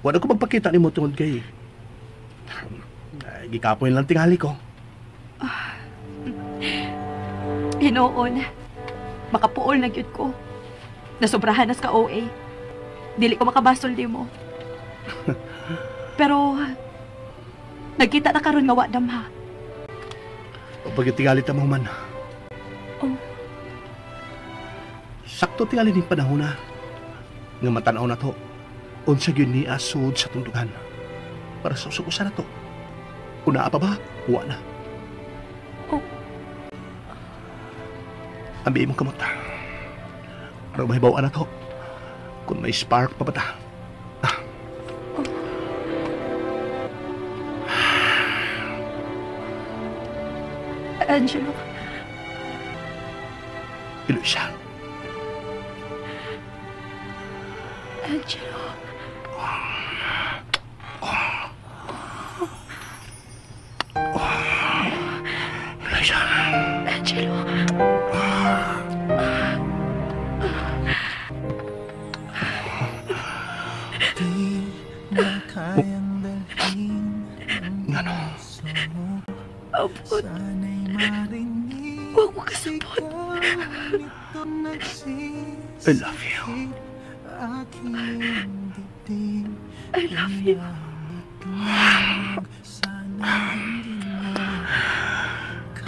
Wa na ko magpakita nimo tungod kay gikapoy lang tingali ko. Hinoon, makapuol na gyud ko. Nasobrahan nas ka OA. Dili ko makabasol nimo. Pero nagkita na karon nga wa damha. O pag tingali ta mo man. Oh. Sakto tingali ning panahon na nga matan-aw na to. Unsa gyud ni asud sa tundugan. Para sa usag-usa na to. Una pa ba? Wa na. Oh. Ambi imong kamot. Aron mahibaw-an na to. Kung may spark pa ba ta. Ah. Oh. Angelo. Eloisa. Angelo. Eloisa. Angelo. Ngano? Abot. Huwag mo kasabot. I love you. I love you.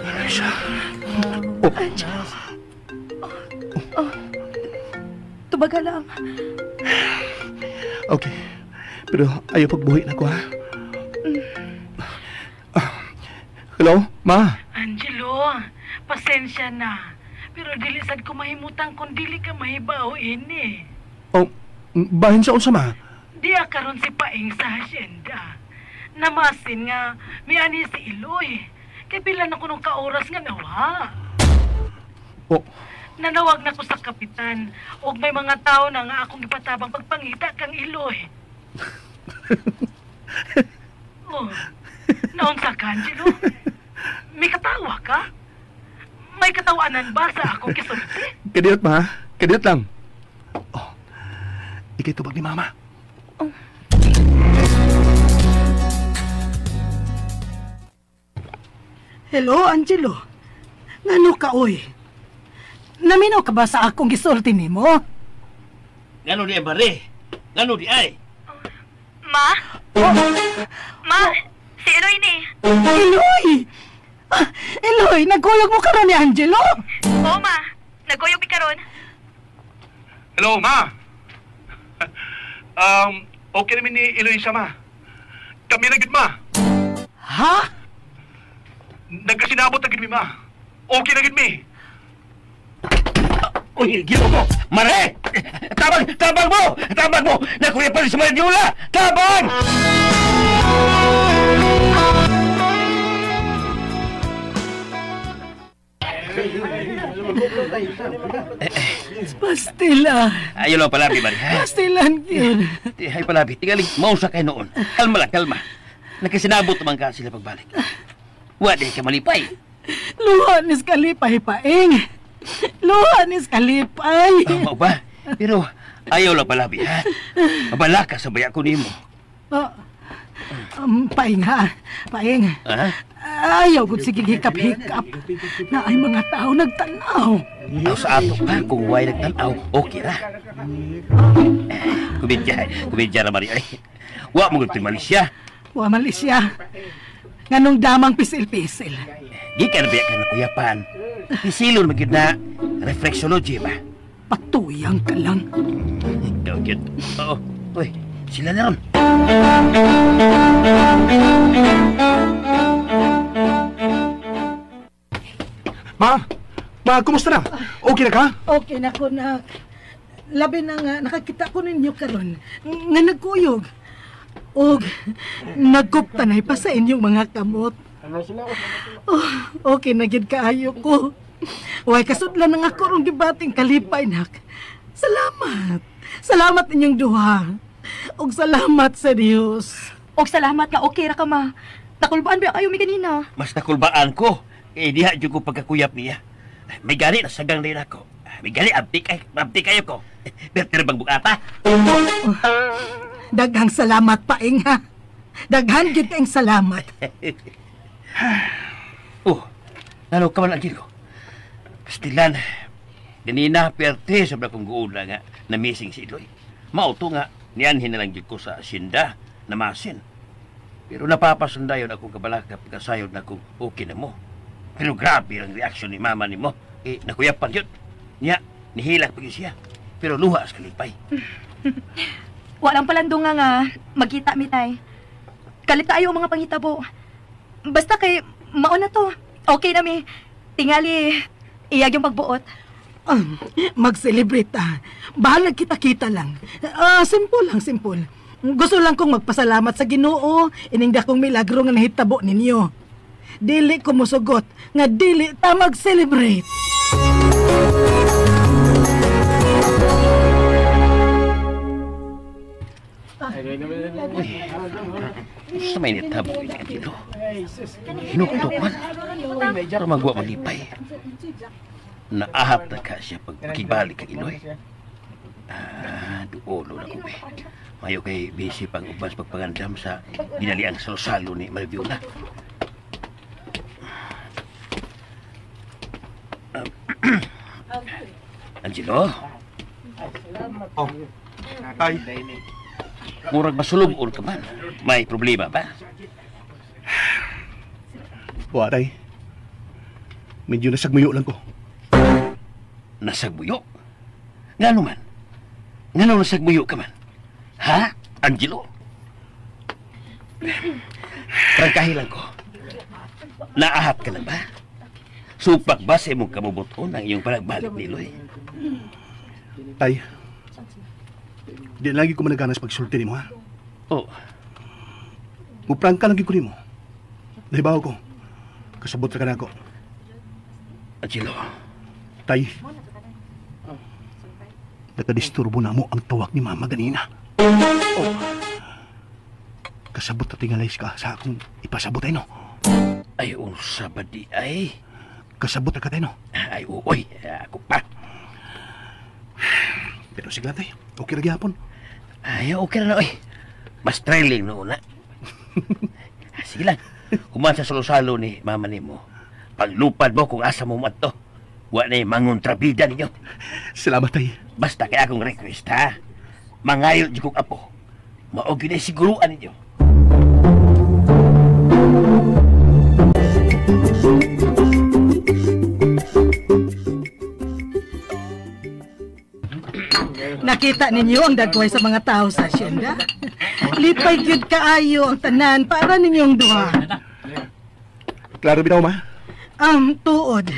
Eloisa. Oh. Angelo. Tabaga lang. Okay. Pero ayaw pagbuhi na ko, ha? Hello, ma? Angelo, pasensya na. Pero dili sad ko mahimutang kung dili ka mahibaw ini. Oh, bahin sa unsa, ma? Diya karon si Paing sa hasyenda. Namasin nga, miani si Iloy. Kay pila na ko nung kaoras nga nawa. Oh. Nanawag na ko sa kapitan. Og may mga tao na nga akong gipatabang pagpangita kang Iloy. Oh, naunsa ka, Angelo? May katawa ka? May katawanan ba sa akong kisulti? Kadiyot, ma. Kadiyot lang. Oh, ikay tubag ni Mama. Oh. Hello, Angelo. Ngano ka, oy? Naminaw ka ba sa akong gisulti nimo? Ngano di ay, Mare? Ngano di ay? Ma? Oh. Ma, si Eloy ni. Eloy! Ah, Eloy, nagkuyog mo karon ni Angelo? Oo, ma. Nagkuyog mi karon. Hello, ma. Okay namin ni Eloy ma. Kami na gid, ma. Ha? Nagkasinabot na gid mi, ma. Okay na gid mi. Uy, gino ko! Mare! Tabang! Tabang mo! Tabang mo! Nakuya pa rin sa Marianola! Tabang! Pastila. Ayaw lang palabi, Mare. Pastilan yun. Ay, palabi. Tingaling, mausa kayo noon. Kalma lang, kalma. Nagkasinabot naman ka sila pagbalik. Wa, di ka malipay. Luha nis kalipay, paing. Luha nis kalipay. Oh, mao ba? Pero ayaw lang palabi, ha? Mabala ka sa baya ko nimo. Oh, paing, ha? Paing. Ha? Ayaw gud sige hikap-hikap na ay mga tao nagtanaw. Aw sa ato pa, kung way nagtanaw, okay ra. Kumedya, kumedya ra, Maria. Ay, wa mo gud Malaysia. Wa Malaysia. Nganong damang pisil-pisil. Gikan ba ka na kuyapan? Pisilon magyud na reflexology ba? Patuyang ka lang. Ikaw gyud. Oo. Uy, sila na ron. Ma! Ma, kumusta na? Okay na ka? Okay na ko, nak. Labi na nga, nakakita ko ninyo karon nga nagkuyog. Og nagkuptanay pa sa inyong mga kamot. Oh, okay na gid kaayo ko. Way kasudlan na nga ko rong gibating kalipay, nak. Salamat. Salamat inyong duha. Og salamat sa Dios. Og salamat nga okay ra ka, ma. Nakulbaan ba kayo mi kanina? Mas nakulbaan ko. Eh, diha jud ko pagkakuyap niya. May gani nasagang din ako. May gani abdi kayo ko. Berter bang bugata? Daghang salamat, paing, ha. Daghan gid kayong salamat. Oh, nalo ka man, Angelo. Pastilan, ganina perte sa akong guula nga na-missing si Iloy. Mauto nga, nianhin na lang gid ko sa asyenda na masin. Pero napapasundayon akong kabalaka pagkasayod na kung okay na mo. Pero grabe ang reaksyon ni mama ni mo. Eh, nakuyapan yun. Niya, nihilak pag siya. Pero luha sa kalipay. Walang palandong nga magkita mi tay. Kalit tayo ang mga pangitabo. Basta kay mauna to. Okay na mi. Tingali, iyag yung pagbuot. Mag-celebrate ah. Bahalag kita-kita lang. Simple lang, simple. Gusto lang kong magpasalamat sa Ginoo ining dakong milagro nga nahitabo ninyo. Dili ko mosugot nga dili ta mag-celebrate. Sa may nitabo ini dito. Hinuktok man. Para magwa malipay. Naahap na ka siya pagkibalik kang Iloy. Ah, duolo na ko be. Mayo kay busy pang ubas pagpangandam sa ginaliang salo-salo ni Marviola. Angelo? Oh, ay. Murag masulog-ul ka man. May problema ba? Wa, tay. Medyo nasagmuyo lang ko. Nasagmuyo? Ngano man? Ngano nasagmuyo ka man? Ha, Angelo? Prangkahi lang ko. Naahat ka lang ba? Supak ba sa imong kamubuton ang iyong panagbalik ni Eloy? Tay, di lagi ko managanas pagsulti nimo, ha? Oh. Muprangka lang ko nimo. Nahibaw ko. Kasabot ra ka nako. Angelo. Tay, nakadisturbo na mo ang tawag ni Mama ganina. Oh. Kasabot na tingalay ka sa akong ipasabot ay no. Ay, unsa ba di ay? Kasabot na ka tayo no. Ay, uoy. Ako pa. Pero sige lang, tay. Okay ra gyapon. Ay, okay na na, oy. Mas trailing noon na. Sige lang. Human sa salo-salo ni mama nimo. Paglupad mo kung asa mo madto. Wa na mangontrabida ninyo. Salamat, tay. Basta kay akong request, ha? Mangayo di kong apo. Mao gyud ay siguruan ninyo. Nakita ninyo ang dagway sa mga tao sa asyenda? Lipay gyud kaayo ang tanan para ninyong duha. Klaro bitaw, ma? Tuod.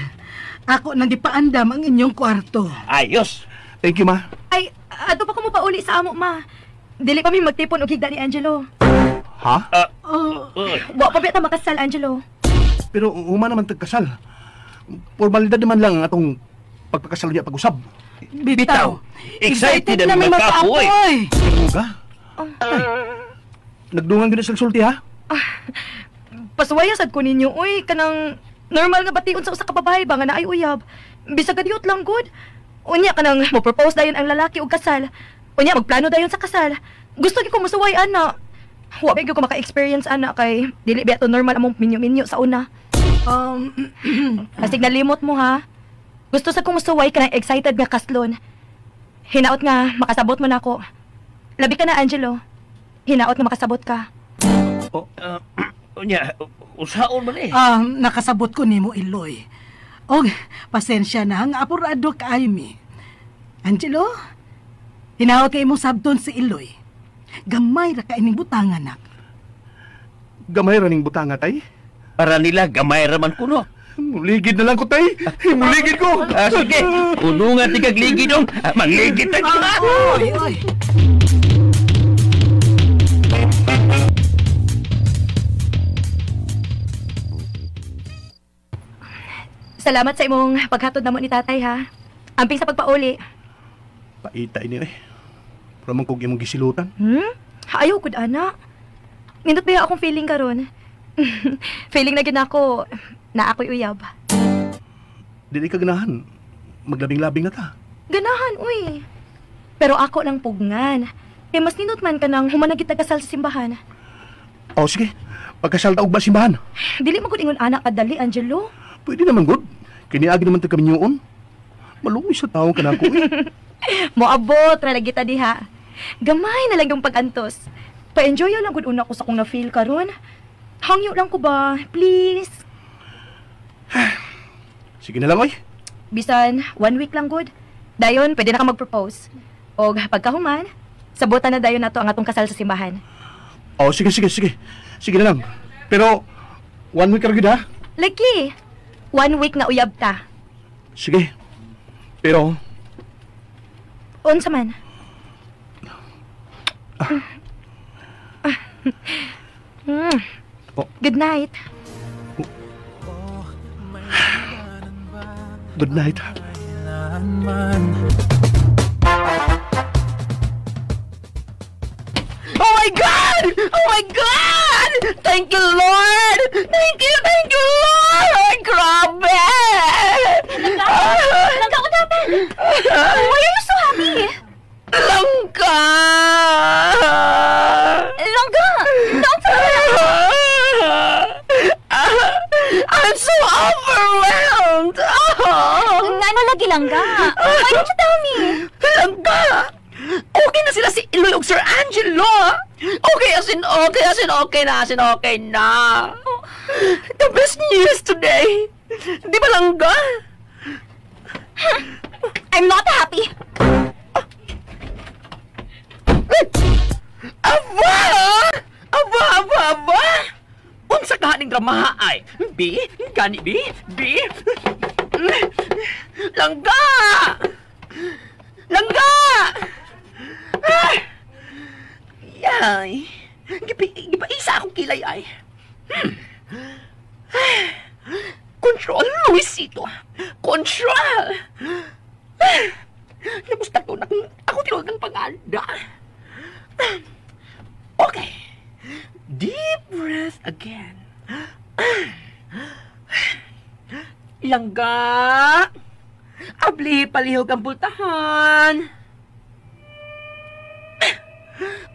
Ako nang gipaandam ang inyong kwarto. Ayos. Thank you, ma. Ay, ato pa ko mo pauli sa amo, ma. Dili pa mi magtipon og higda ni Angelo. Ha? Wa pa bita makasal, Angelo. Pero uma naman tagkasal. Formalidad naman lang ang atong pagpakasal niya pag-usab. Bitaw. Excited na mi magkaapoy. Ka? Ay, nagdungan gyud sa sulti, ha? Pasuwaya sad ko ninyo, uy, kanang normal nga bation sa usa ka babae ba nga naay uyab. Bisag kadiyot lang gud. Unya kanang mo-propose dayon ang lalaki og kasal. Unya magplano dayon sa kasal. Gusto gyud ko mosuway ana. Wa gyud ko maka-experience ana kay dili ba to normal among minyo-minyo sa una. Kasig nalimot mo ha. Gusto sa kong musuway kanang excited nga kaslon. Hinaot nga makasabot mo nako. Labi ka na, Angelo. Hinaot nga makasabot ka. Oh, unya, usaon man eh. Nakasabot ko nimo, Eloy. Og pasensya na nga apurado kaayo mi. Angelo, hinaot kay imong sabton si Eloy. Gamay ra ka ining butangan, nak. Gamay ra ning butanga, tay? Para nila gamay ra man kuno. Muligid na lang ko, tay. Muligid ko. Sige, unungan ti kag ligid dong. Mangligid ta. Oy, oy. Salamat sa imong paghatod namo ni tatay, ha. Amping sa pagpauli. Paita ini eh. Pero man kog imong gisilutan. Ayaw gud ana. Nindot ba akong feeling karon? Feeling na gyud nako na ako'y uyab. Dili ka ganahan. Maglabing-labing na ta. Ganahan, uy. Pero ako lang pugnan. Kay mas nindot man ka nang humanagit kasal sa simbahan. Oh, sige. Pagkasal ta og ba simbahan? Dili man gud ingon ana kadali, Angelo. Pwede naman gud. Kiniagi naman ta kami niyoon. Maluoy sa tawo kanako eh. Moabot ra lagi ta diha. Gamay na lang yung pag-antos. Pa-enjoy lang gud una ko sa kong na-feel karon. Hangyo lang ko ba, please. Sige na lang, oy. Bisan 1 week lang gud. Dayon pwede na ka mag-propose. Og pagkahuman, sabutan na dayon nato ang atong kasal sa simbahan. Oh, sige, sige, sige. Sige na lang. Pero 1 week ra gyud, ha? Lagi. 1 week na uyab ta. Sige. Pero unsa man? Oh. Good night. Good night. Oh my God! Oh my God! Thank you, Lord! Thank you, Lord! Grabe! Langga, what happened? Why are you so happy? Langga! Langga! Don't say that! I'm so overwhelmed! Oh. Ngano lagi, Langga? Why don't you tell me? Langga! Okay na sila si Eloy ug Sir Angelo! Okay as in okay, as in okay na, as in okay na! The best news today! Di ba, Langga? I'm not happy! pagdramaha ay. B, gani B, B. Langga! Langga! Ah! Yay! Gipaisa akong kilay ay. Control, Luisito! Control! Namusta ko na kung ako tinuod ng pag-anda. Okay. Deep breath again. Langga! Abli, palihog ang pultahan.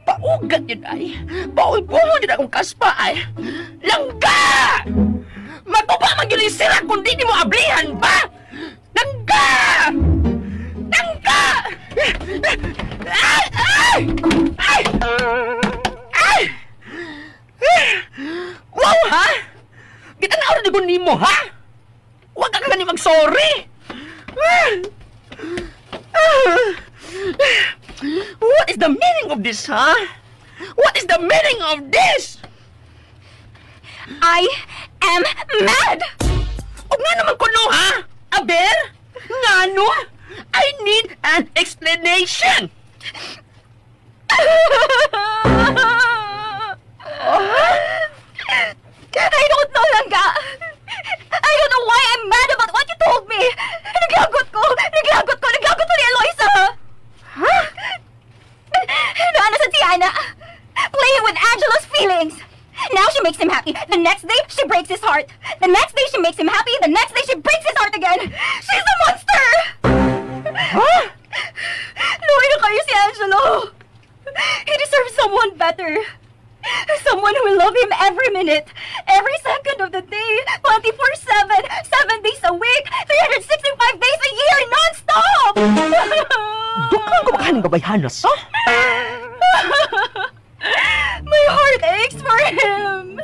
Paugat yun ay. Paugot yun akong kaspa ay. Langga! Matuba man yun yung sira kung di mo ablihan ba? Langga! Langga! Ay! Ay! Ay! Ay! Wow, ha? Gitanaw na ko nimo, ha? Huwag ka gani mag-sorry! What is the meaning of this, ha? What is the meaning of this? I am mad! O nga naman ko no, ha? Aber? Nga no? I need an explanation! I don't know, Langga! I don't know why I'm mad about what you told me! Naglagot ko! Naglagot ko! Naglagot ko ni Eloisa! Huh? Naano sa Tiana? Playing with Angelo's feelings! Now she makes him happy. The next day, she breaks his heart. The next day, she makes him happy. The next day, she breaks his heart again. She's a monster! Huh? Luwi na kayo si Angelo! He deserves someone better. Someone who will love him every minute, every second of the day, 24/7, 7 days a week, 365 days a year, non-stop! Dukang kumakain ng gabayhanas, ha? My heart aches for him!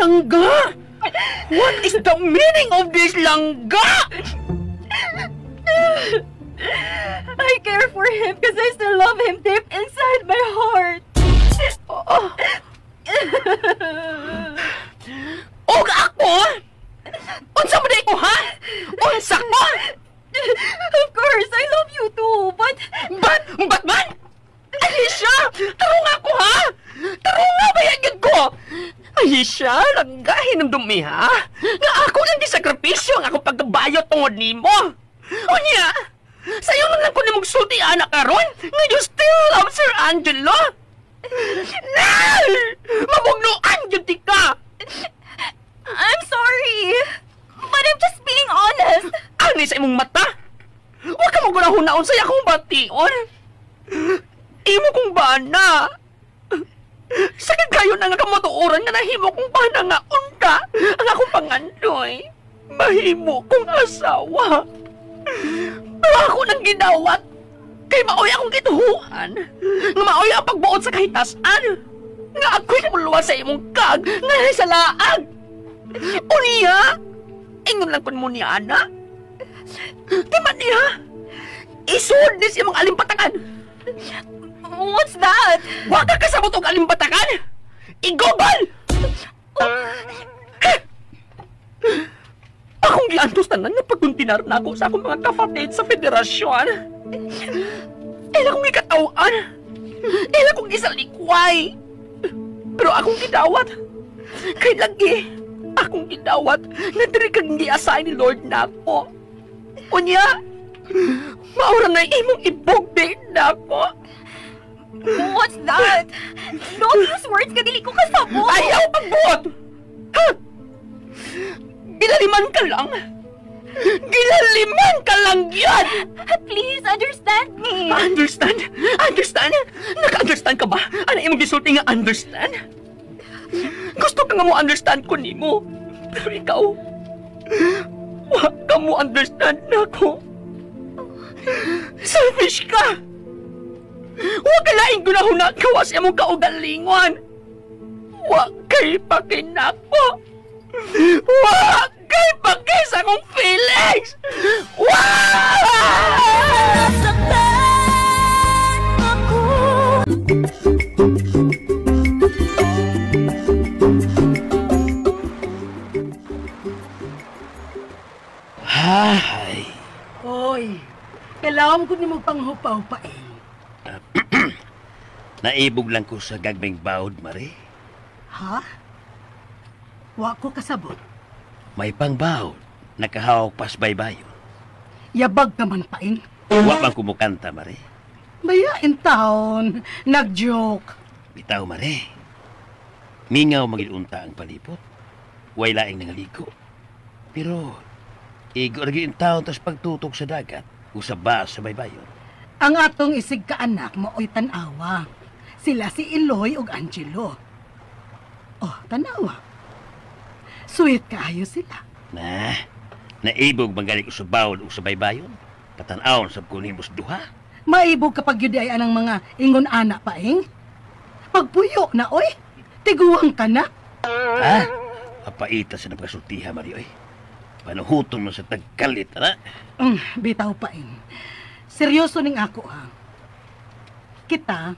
Langga! What is the meaning of this, Langga? I care for him because I still love him deep inside my heart. Oh. Og ako? Unsa mo ko, ha? Unsa ko? Of course, I love you too, but... But man? Alicia! Tarong ako, ha? Tarong nga ba yan ko? Alicia, langga, hinumdumi, ha? Nga ako lang disakripisyo ang akong pagkabayo tungod nimo. Unya, sayo na lang ko ni magsulti, anak karon, nga you still love Sir Angelo? Nal! Mabugnuan yun ti ka! I'm sorry, but I'm just being honest. Ani sa imong mata? Huwag ka magunahon-naon sa akong bation. Imo kong bana. Sakit kayo na nga kamatuoran nga nahimo kong bana nga unta ang akong pangandoy. Mahimo kong asawa. Pero ako nang gidawat. Kay maoy akong gituhuan. Nga maoy ang pagbuot sa kahitasan. Nga ako'y muluwa sa imong kag nga sa laag. Unya, ingon lang kun mo niya, ana. Di man niya. Isod ni sa imong alimpatakan. What's that? Wa ka kasabot og alimpatakan. I-Google! Akong giantos tanan nga pagkuntinar na ako sa akong mga kapatid sa federasyon. Ila kong ikatawan. Ila kong isalikway. Pero akong gidawat. Kay lagi, akong gidawat na diri kang giasay ni Lord nako. Unya, maura na imong ibugdi nako. What's that? Don't use words ka dili ko kasabot. Ayaw pagbuot! Ha? Gilaliman ka lang! Gilaliman ka lang yan! Please, understand me! Understand? Understand? Naka-understand ka ba? Ano imong gisulti nga understand? Gusto ka nga mo understand ko nimo. Pero ikaw, wa ka mo understand na ako. Selfish ka! Wa ka laing gunahuna kawas imong kaugalingon. Wa kay pakinako. Wa kay paki sa akong feelings! Wa! Nasaktan ako. Kailangan ko nimo panghupaw paing. Naibog lang ko sa gagming bawd, Mari. Ha? Wa ko kasabot. May pangbawd. Nakahawak pas baybayon. Yabag ka man paing. Wa man kumukanta, Mari. Baya in town. Nag-joke. Bitaw, Mari. Mingaw magilunta ang palipot. Way laing nangaligo. Pero, igo lagi in town tas pagtutok sa dagat. Usaba sa baybayon. Ang atong isig ka anak mao'y tan-awa. Sila si Eloy ug Angelo. Oh, tanawa. Sweet kaayo sila. Na, naibog man gani ko sa bawd ug sa baybayon. Patan-awon sab ko nimo sa duha. Maibog kapag yun ay anang mga ingon ana paing. Pagpuyo na, oy. Tiguang ka na. Ha? Papaita sa napakasultiha, Mari, oy. Panuhuton mo sa tagkalit, ana. Bitaw paing. Seryoso ning ako, ha. Kita,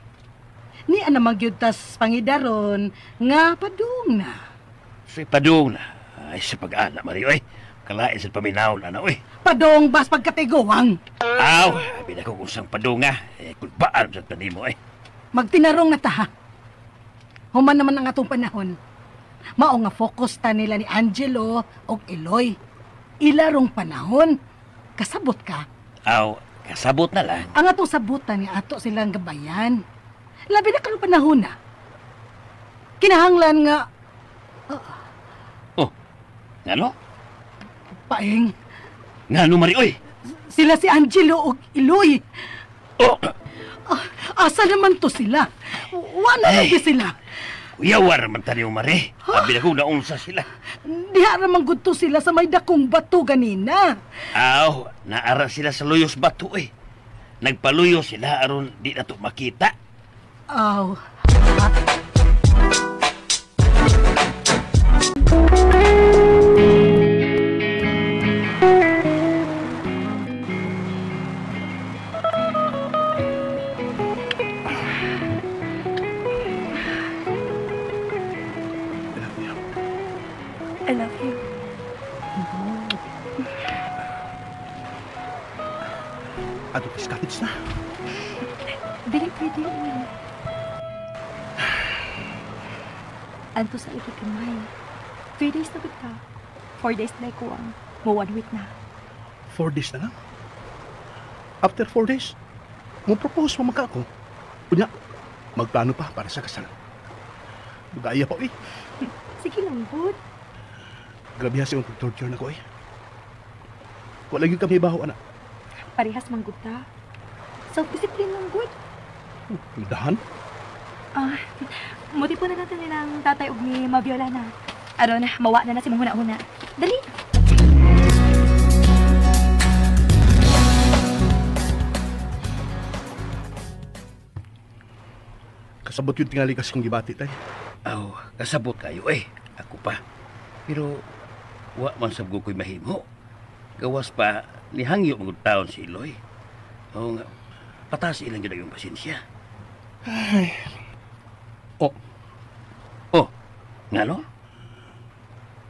ni ana magyud tas pangidaron nga padung na. So, padung na. Ay, sa pag-ana, Mari, oy. Kalain sa paminaw na, oy. Padung bas pagkatiguang. Aw, abi na ko kung sang padung, ha. Eh, kulbaan sa tanimo, oy. Magtinarong na ta, ha. Human naman ang atong panahon. Mao nga focus ta nila ni Angelo og Eloy. Ilarong panahon. Kasabot ka. Aw, kasabot na lang. Ang atong sabutan nga ato silang gabayan. Labi na karong panahon na. Kinahanglan nga... Oh, ngano? Paing. Ngano, Mari, oy? Sila si Angelo og Eloy. Oh! Asa naman to sila? Wa na lagi sila. Uyawar man tayo, Mari. Abi na kong naunsa sila. Diha ra man gud to sila sa may dakong bato ganina. Aw, naara sila sa luyos bato, eh. Nagpaluyo sila aron di na to makita. Aw. I love you. Ato ka sa cottage na. Dili pwede yun. Anto sa iki kamay. 3 days na gud ka. 4 days na ikuang. Mo 1 week na. 4 days na lang? After 4 days, mo propose mo magka ako. Unya, magplano pa para sa kasal. Dugaya pa, eh. Sige lang, good. Grabe ha siyang pag-torture na ko, eh. Wala gyud kami baho, anak. Parehas man gud ta. Self-discipline lang gud. Dahan? Muti po na natin nilang tatay og ni Maviola na. Aron, mawa na na si mong huna-huna. Dali! Kasabot yung tingali kasi kong gibati, tay. Aw, kasabot kayo, eh. Ako pa. Pero, wa man sab ko ko'y mahimo. Gawas pa, nihangyo magud taon si Eloy. Oo nga, patas ilang gyud ang pasensya. Ay. Oh. Oh, ngano?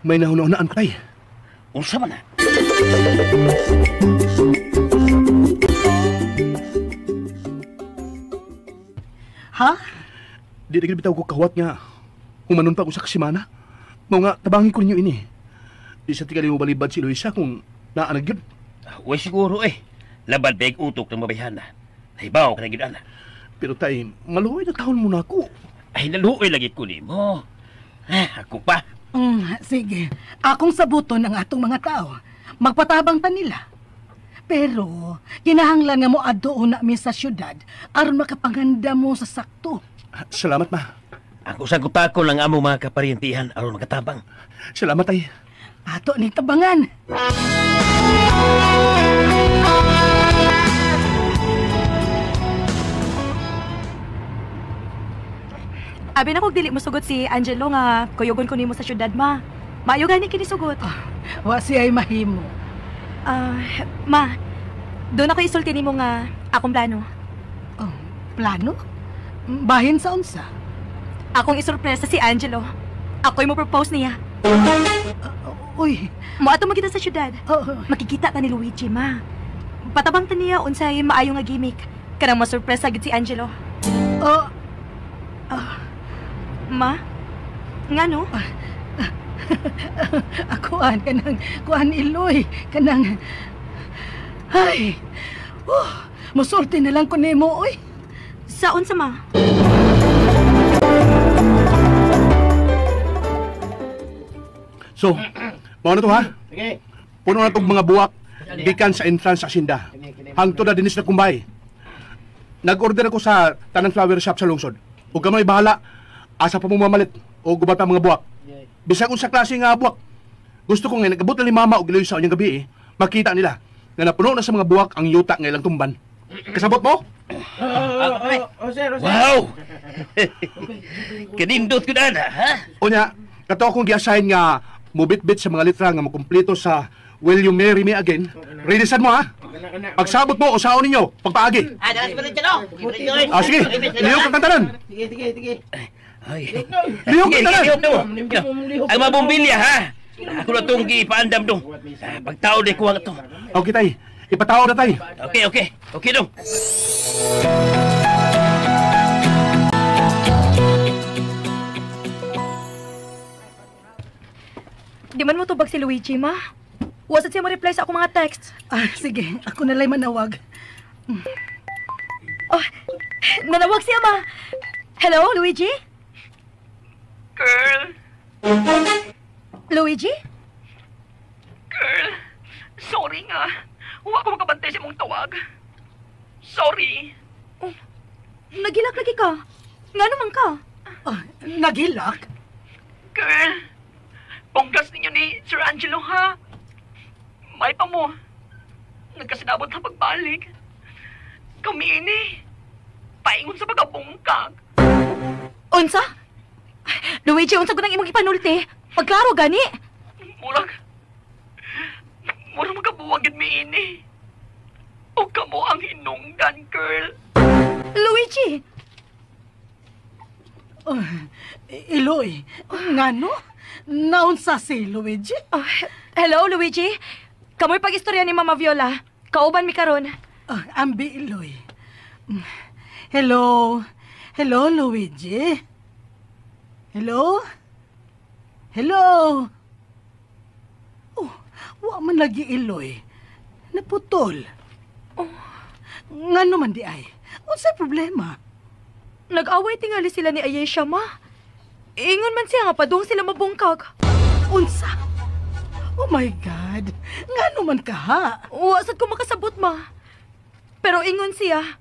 May nahuna-hunaan ko, tay. Unsa man na? Ha? Di na bitaw ko kahuwat nga. Humanon pa ako sa kasimana. Mao nga, tabangin ko ninyo ini. Di sa tigali mo balibad si Luisa kung naanag yun. Uy, siguro eh. Labad beg utok ng mabayhana. Nahibaw ka na gyud, ana. Pero tay, maluoy na taon mo na ako. Ay, naluoy lagi ko nimo. Ako pa. Sige. Akong sabuton ang atong mga tao. Magpatabang ta nila. Pero, kinahanglan nga mo adto na mi sa syudad aron makapanganda mo sa sakto. Salamat, ma. Ako sagot ako lang among mga kaparintihan aron makatabang. Salamat, tay. Ato ning tabangan. Abi na kog dili mo sugot si Angelo nga kuyugon ko nimo sa syudad, ma. Maayo gani kini sugot. Wa siya ay mahimo. Ma, doon ako isulti nimo nga akong plano. Oh, plano? Bahin sa unsa? Akong isurpresa si Angelo. Ako'y mo propose niya. Uy. Moadto man kita sa syudad. Makikita ta ni Luigi, ma. Patabang ta niya unsay maayo nga gimmick. Kanang masurpresa gid si Angelo. Oh, Ma? Ngano? Akuan kanang kuan Iloy kanang ay oh, musulti na lang ko nimo oy. Sa unsa ma? So, mao na to ha. Sige. Puno na tong mga buwak gikan sa entrance sa asinda. Hangtod na dinis na kumbay. Nag-order ako sa Tanang Flower Shop sa lungsod. Ug gamay bahala asa pa mo mamalit o gubat pa mga buwak. Bisag unsa klase nga buwak. Gusto ko nga nagabot na ni Mama og Iloy sa unyang gabi eh. Makita nila nga napuno na sa mga buwak ang yuta nga ilang tumban. Kasabot mo? Oh, sir, oh, sir. Wow! Kanindot ko na, ha? Unya, kato akong gi-assign nga mubitbit sa mga litra nga makumpleto sa Will You Marry Me Again? Ready sad mo ha? Pagsabot mo, usaon ninyo, pagpaagi. Ah, dalas pa rin dyan, oh. Ah, sige, lihok ang kantanan. Sige, sige, sige. Ay. Lihok ang Sige, tanan. lihok na mo. Ang mabumbilya, ha? Ako na itong gipaandam dong. Pagtao na kuha to. Okay tay, ipatao na tay. Okay, okay. Okay dong. Di man mo tubag si Luigi, ma. Wasad siya mo reply sa akong mga texts. Ah, sige, ako na lang manawag. Oh, nanawag siya, ma. Hello, Luigi? Girl, Luigi? girl, sorry nga. Huwag ko makabantay sa imong tawag. Sorry. Oh, nagilak lagi ka. Nga naman ka? Oh, naghilak? Girl, bonggas ninyo ni Sir Angelo, ha? May pa mo. Nagkasinabot na pagbalik. Kami ini. Paingon sa pagkabungkag. Unsa? Luigi, unsa ko nang imong ipanulti? Pagklaro gani. Murag. Murag magkabuwag yun mi ini. O kamo ang hinungdan, girl. Luigi! Oh, Iloy, ngano? Naunsa si Luigi? Oh, hello, Luigi. Kamoy pag-istorya ni Mama Viola. Kauban mi karon. Oh, ambi Iloy. Hello. Hello, Luigi. Hello? Hello? Oh, wa man lagi Iloy. Naputol. Oh, ngano man di ay? Unsay problema? Nag-away tingali sila ni Ayesha, ma. Ingon man siya nga padung sila mabungkag. Unsa? Oh my God! Ngano man ka ha? Wa sad ko makasabot, ma. Pero ingon siya,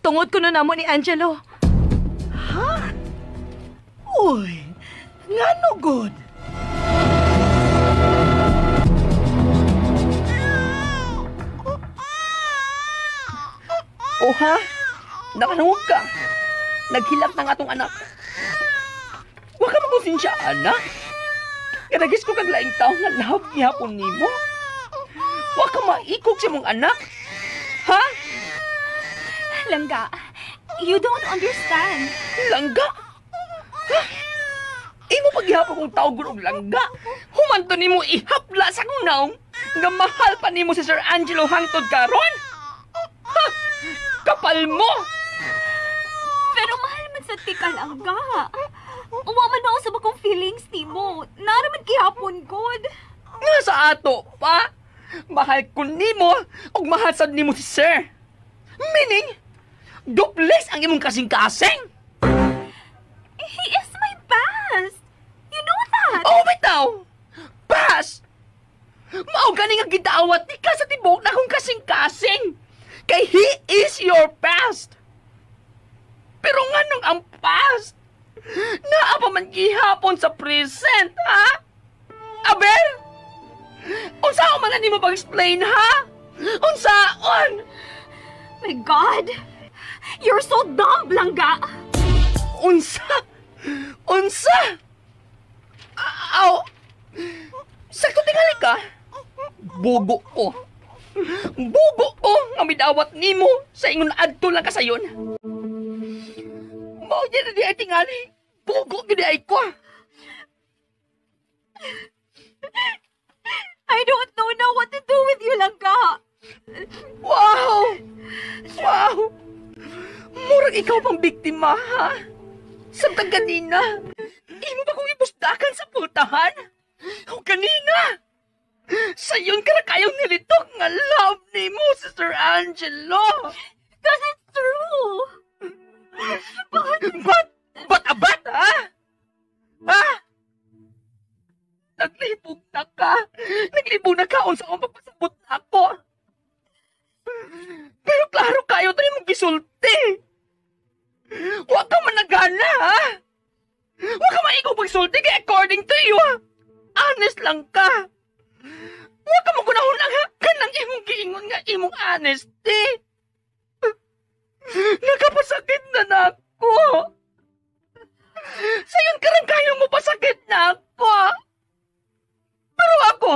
tungod kuno namo ni Angelo. Ha? Uy, ngano good? O ha? Nakanawag ka. Naghilak na nga atong anak. Wa ka makonsensya, anak. Kanagis ko kag laing tao nga love gihapon nimo. Wa ka maikog sa mong anak. Ha? Langga, you don't understand. Langga? Ha? Imo paghihapon kong tawgon og langga. Humanto nimo ihapla sa akong naong nga mahal pa nimo si Sir Angelo hangtod karon. Ha? Kapal mo! Pero mahal man sa tika, Langga. Uwa man ako sa bakong feelings nimo. Naraman gihapon, good. Nga sa ato pa. Mahal ko nimo ug mahal sad nimo si Sir. Meaning, duplex ang imong kasing-kasing. He is my past. You know that. Oh, bitaw! Past! Mao gani nga gidawat ni ka sa tibok na akong kasing-kasing. Kay he is your past. Pero nganong ang past? Naa pa man gihapon sa present, ha? Aber? Unsaon man na nimo pag-explain, ha? Unsaon? My God! You're so dumb, Langga! Unsa? Unsa? Aw! Sakto tingali ka? Bugo ko. Bugo ko nga midawat nimo sa ingon adto lang kasayon. Mao gyud na di ay tingali. Bugo gyud ay ko. I don't know now what to do with you, Langga. Wow! Wow! Murag ikaw pang biktima, ha? Samtang kanina, imo ba kong ibusdakan sa pultahan? O kanina! Sayon ka na kayong nilitok nga love ni mo, Sister Angelo! Because it's true! But, abat, ha? Ha? Naglibog na ka! Naglibog na ka unsa akong pagpasabot na ako! Pero klaro kayo ito yung gisulti! Huwag ka managana, ha? Huwag ka maigo pagsulti kay according to you, ha? Honest lang ka! Huwag ka magunahon lang, ha? Kanang imong giingon nga imong honesty! Nakapasakit na na ako! Sayon ka rin kayo mo pasakit na ako, ha? Pero ako,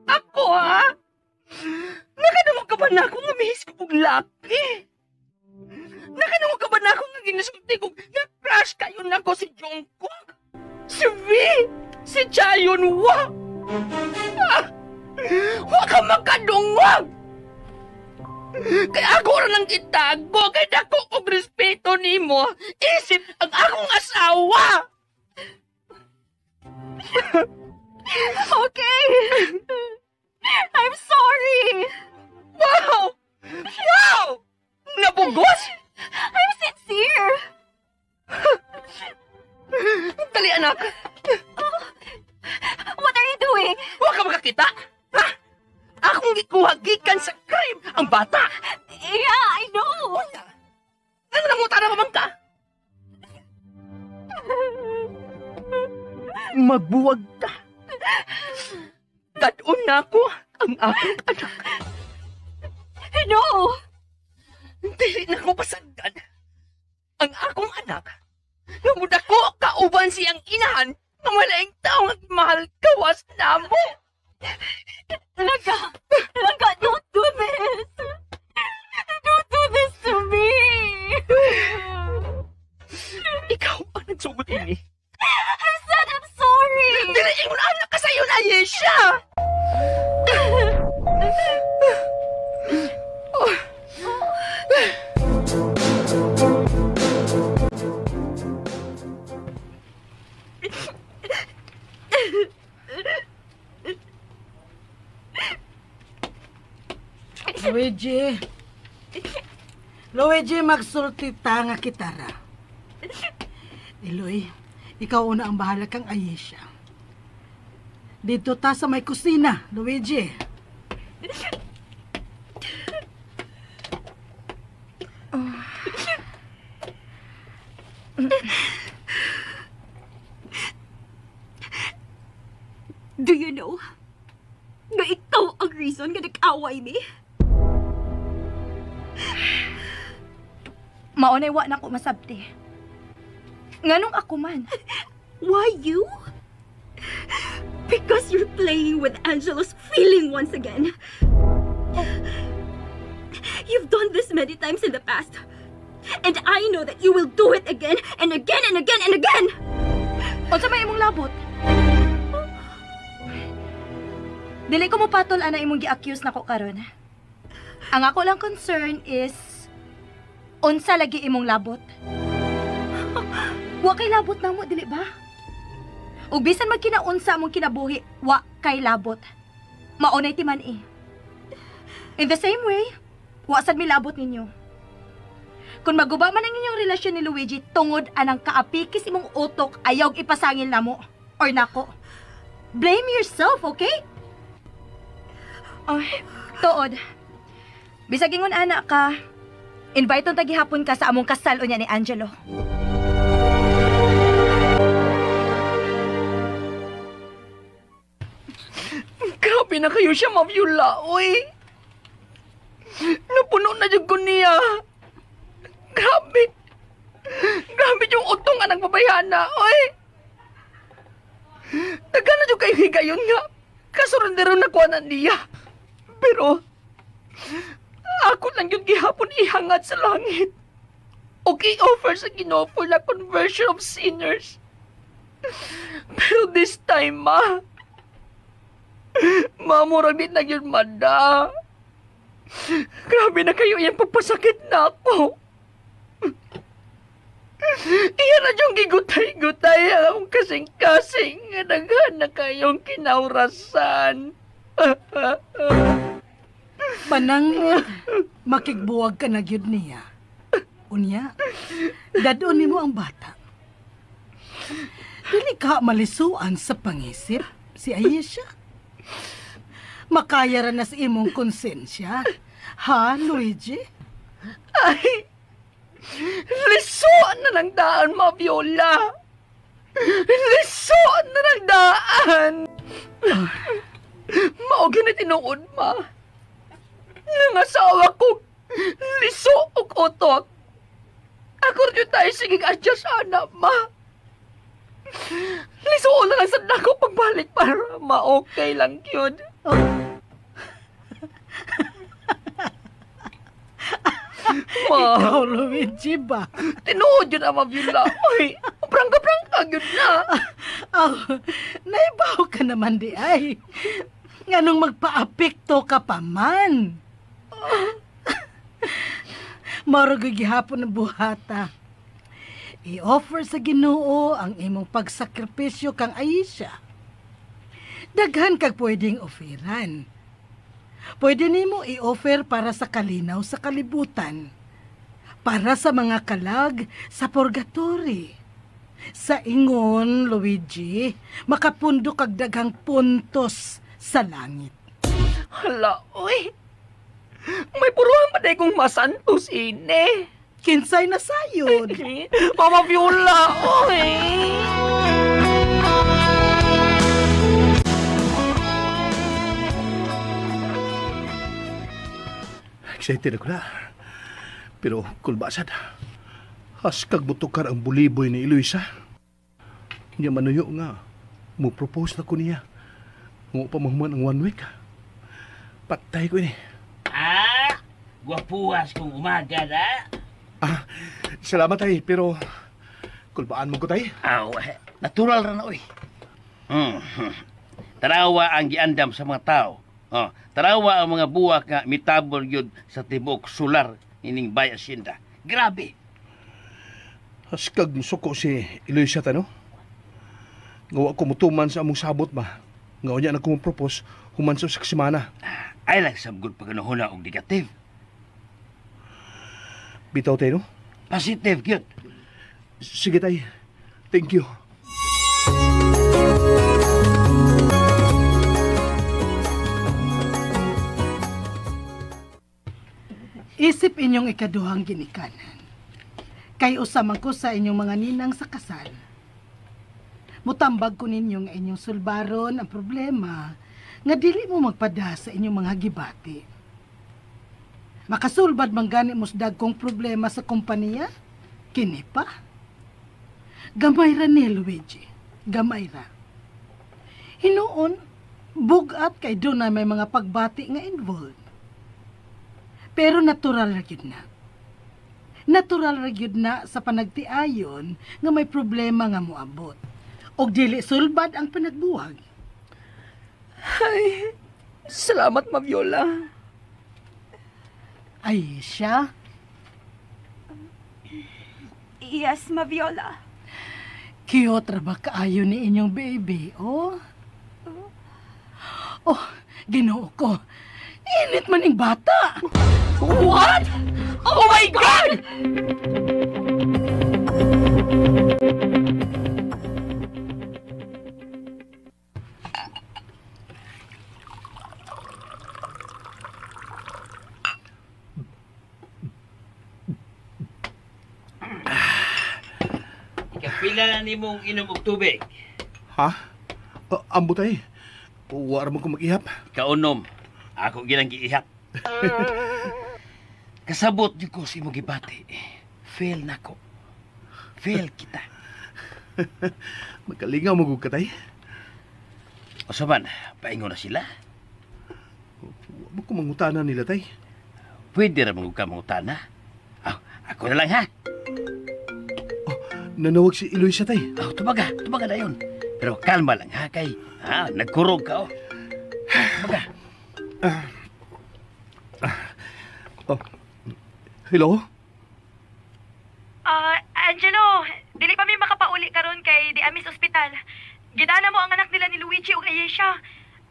ako, ha? Nakadungog ka ba na ako nga mihis ko kong laki? Nakadungog ka ba na ako nga ginasulti ko na-crush kayo na ko si Jungkook? Si V! Si Chayon Wa! Ah! Wa ka makadungog! Kaya ako rin ang itago, kaya dako og respeto nimo, isip ang akong asawa! Okay! I'm sorry! Wow! Wow! Nabugos? I'm sincere! Dali, anak! Oh, what are you doing? Huwag ka makakita! Ha? Akong gikuha gikan sa crime ang bata! Yeah, I know! Ano nanguta na ka ka? Magbuwag ka! Dadun na ako ang akong anak. No! Dili na ko pasagdan. Ang akong anak, nga mudako kauban siyang inahan, nga malaing taong mahal kawas na mo. Langga! Langga, don't do this! Don't do this to me! Ikaw ang nagsugot ini. I said I'm sorry! Dili ingon anak ka sa'yo na, Ayesha! Luigi. Luigi, magsulti ta nga kitara. Eloy, ikaw una ang bahala kang Ayesha. Dito ta sa may kusina, Luigi. Do you know nga ikaw ang reason nga nag-away mi? Maunay wa na ko masabti. Nganong ako man? Why you? Because you're playing with Angelo's feeling once again. You've done this many times in the past. And I know that you will do it again and again and again and again! Unsa may imong labot? Dili ko mopatol ana imong gi-accuse nako karon. Ang ako lang concern is unsa lagi imong labot. Wa kay labot namo, dili ba? Ug bisan magkinaunsa among kinabuhi, wa kay labot. Maunay timan eh. In the same way, wa sad mi labot ninyo. Kung maguba man ang inyong relasyon ni Luigi tungod anang kaapikis imong utok, ayaw ipasangil namo or nako. Blame yourself, okay? Ay, tuod. Bisag ingon ana ka, invite on tagihapon ka sa among kasal unya ni Angelo. Grabe na kayo siya, Ma'am oy. Napuno na dyan ko niya. Grabe. Grabe yung utong nga nagbabayana, oy. Taga na dyan kayo higayon nga. Kasurendero na kuha na niya. Pero, ako lang yun gihapon ihangad sa langit. Okay offer sa Ginoo for the conversion of sinners. Pero this time, ma, Mamurag din na yun, mada. Grabe na kayo iyang pagpasakit na ako. Iyan na yung gigutay-gutay ang akong kasing-kasing nga daghan na kayong kinaurasan. Panang makigbuwag ka na gyud niya. Unya, dadon nimo ang bata. Dili ka malisuan sa pangisip si Ayesha. Makaya ra na sa imong konsensya. Ha, Luigi? Ay, lisuan na ng daan, Ma Viola. Lisuan na ng daan. Mao gyud ni tinuod, ma. Nangasawa ko, liso og utok. Ako rin tayo sige adjust, ana, ma. Lisuon na lang sa dako pagbalik para ma-okay lang yun. Ma. Ikaw, Luigi ba? Tinuod yun ang mabila. Uy, prangka-prangka yun na. Oh, naibaw ka naman di ay. Nganong magpa-apekto ka pa man. Marag gihapon ang buhata. I-offer sa Ginoo ang imong pagsakripisyo kang Aisha. Daghan kag pwedeng oferan. Pwede nimo i-offer para sa kalinaw sa kalibutan. Para sa mga kalag sa purgatory. Sa ingon, Luigi, makapundo kag daghang puntos sa langit. Hala, uy. May puruhan pa day kong masantos ini. Kinsay na sayon. Mama Viola, uy. Excited ako na. Pero kulbasad. Haskag butukar ang buliboy ni Eloisa. Niya manuyo nga. Mo-propose na ko niya. Ngo pa mahuman ang 1 week. Patay ko ini. Ah, gwapuas kong umaga na. Ah, salamat ay, pero kulbaan mo ko tay. Aw, natural ra na oy. Tarawa ang giandam sa mga tao. Oh, tarawa ang mga buwak nga mitabol gyud sa tibuok solar ining Bay Hacienda. Grabe. Haskag musuko si Eloisa tano. Nga wa ko mutuman sa among sabot ba. Nga unya na ko mo-propose human sa semana. Ay lang sabgod pagkanuhuna og negative. Bitaw tayo, no? Positive gyud. Sige tay. Thank you. Isip inyong ikaduhang ginikanan. Kay usaman ko sa inyong mga ninang sa kasal. Mutambag ko ninyo nga inyong sulbaron ang problema nga dili mo magpada sa inyong mga gibati. Makasulbad man gani mo sa dagkong problema sa kompanya? Kini pa? Gamay ra ni Luigi. Gamay ra. Hinuon, bugat kay doon na may mga pagbati nga involved. Pero natural ra gyud na. Natural ra gyud na sa panagtiayon nga may problema nga moabot. Og dili sulbad ang panagbuwag. Ay, salamat, Ma Viola. Ay, siya? Yes, Ma Viola. Cute ra ba kaayo ni inyong baby, oh? Oh, Ginoo ko. Init man ing bata. What? Oh my God! Ikapila na nimong inom og tubig. Ha? Ambot ay. Wa ra man ko mag-ihap. Kaunom. Ako gilang giihap. Kasabot gyud ko sa imong gibati. Fail na ko. Fail kita. Magkalingaw mo gud ka tay. Usa man, paingon na sila. Wa mo ko mangutana nila tay. Pwede ra man ka mangutana. Ah, ako na lang ha. Oh, nanawag si Eloisa tay. Oh, tubaga na yun. Pero kalma lang ha kay ha, nagkurog ka oh. Baga. Oh. Hello? Angelo, dili pa mi makapauli karon kay di amis ospital. Gidana mo ang anak nila ni Luigi ug Ayesha.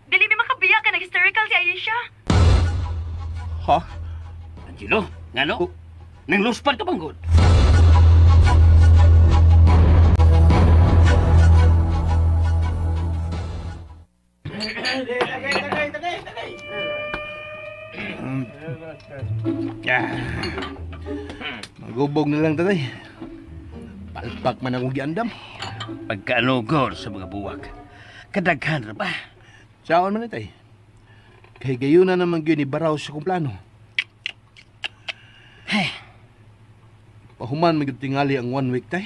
Dili mi makabiya kay nag-hysterical si Ayesha. Ha? Angelo, ngano? Oh. Nang luspan ka bang good? Magubog na lang tatay. Palpak man akong giandam. Pagkaanugor sa mga buwag. Kadaghan ra ba? Saon man tay. Kay gayon na naman gyud ni Baraw sa kong plano. Hey. Pahuman man gyud tingali ang 1 week tay.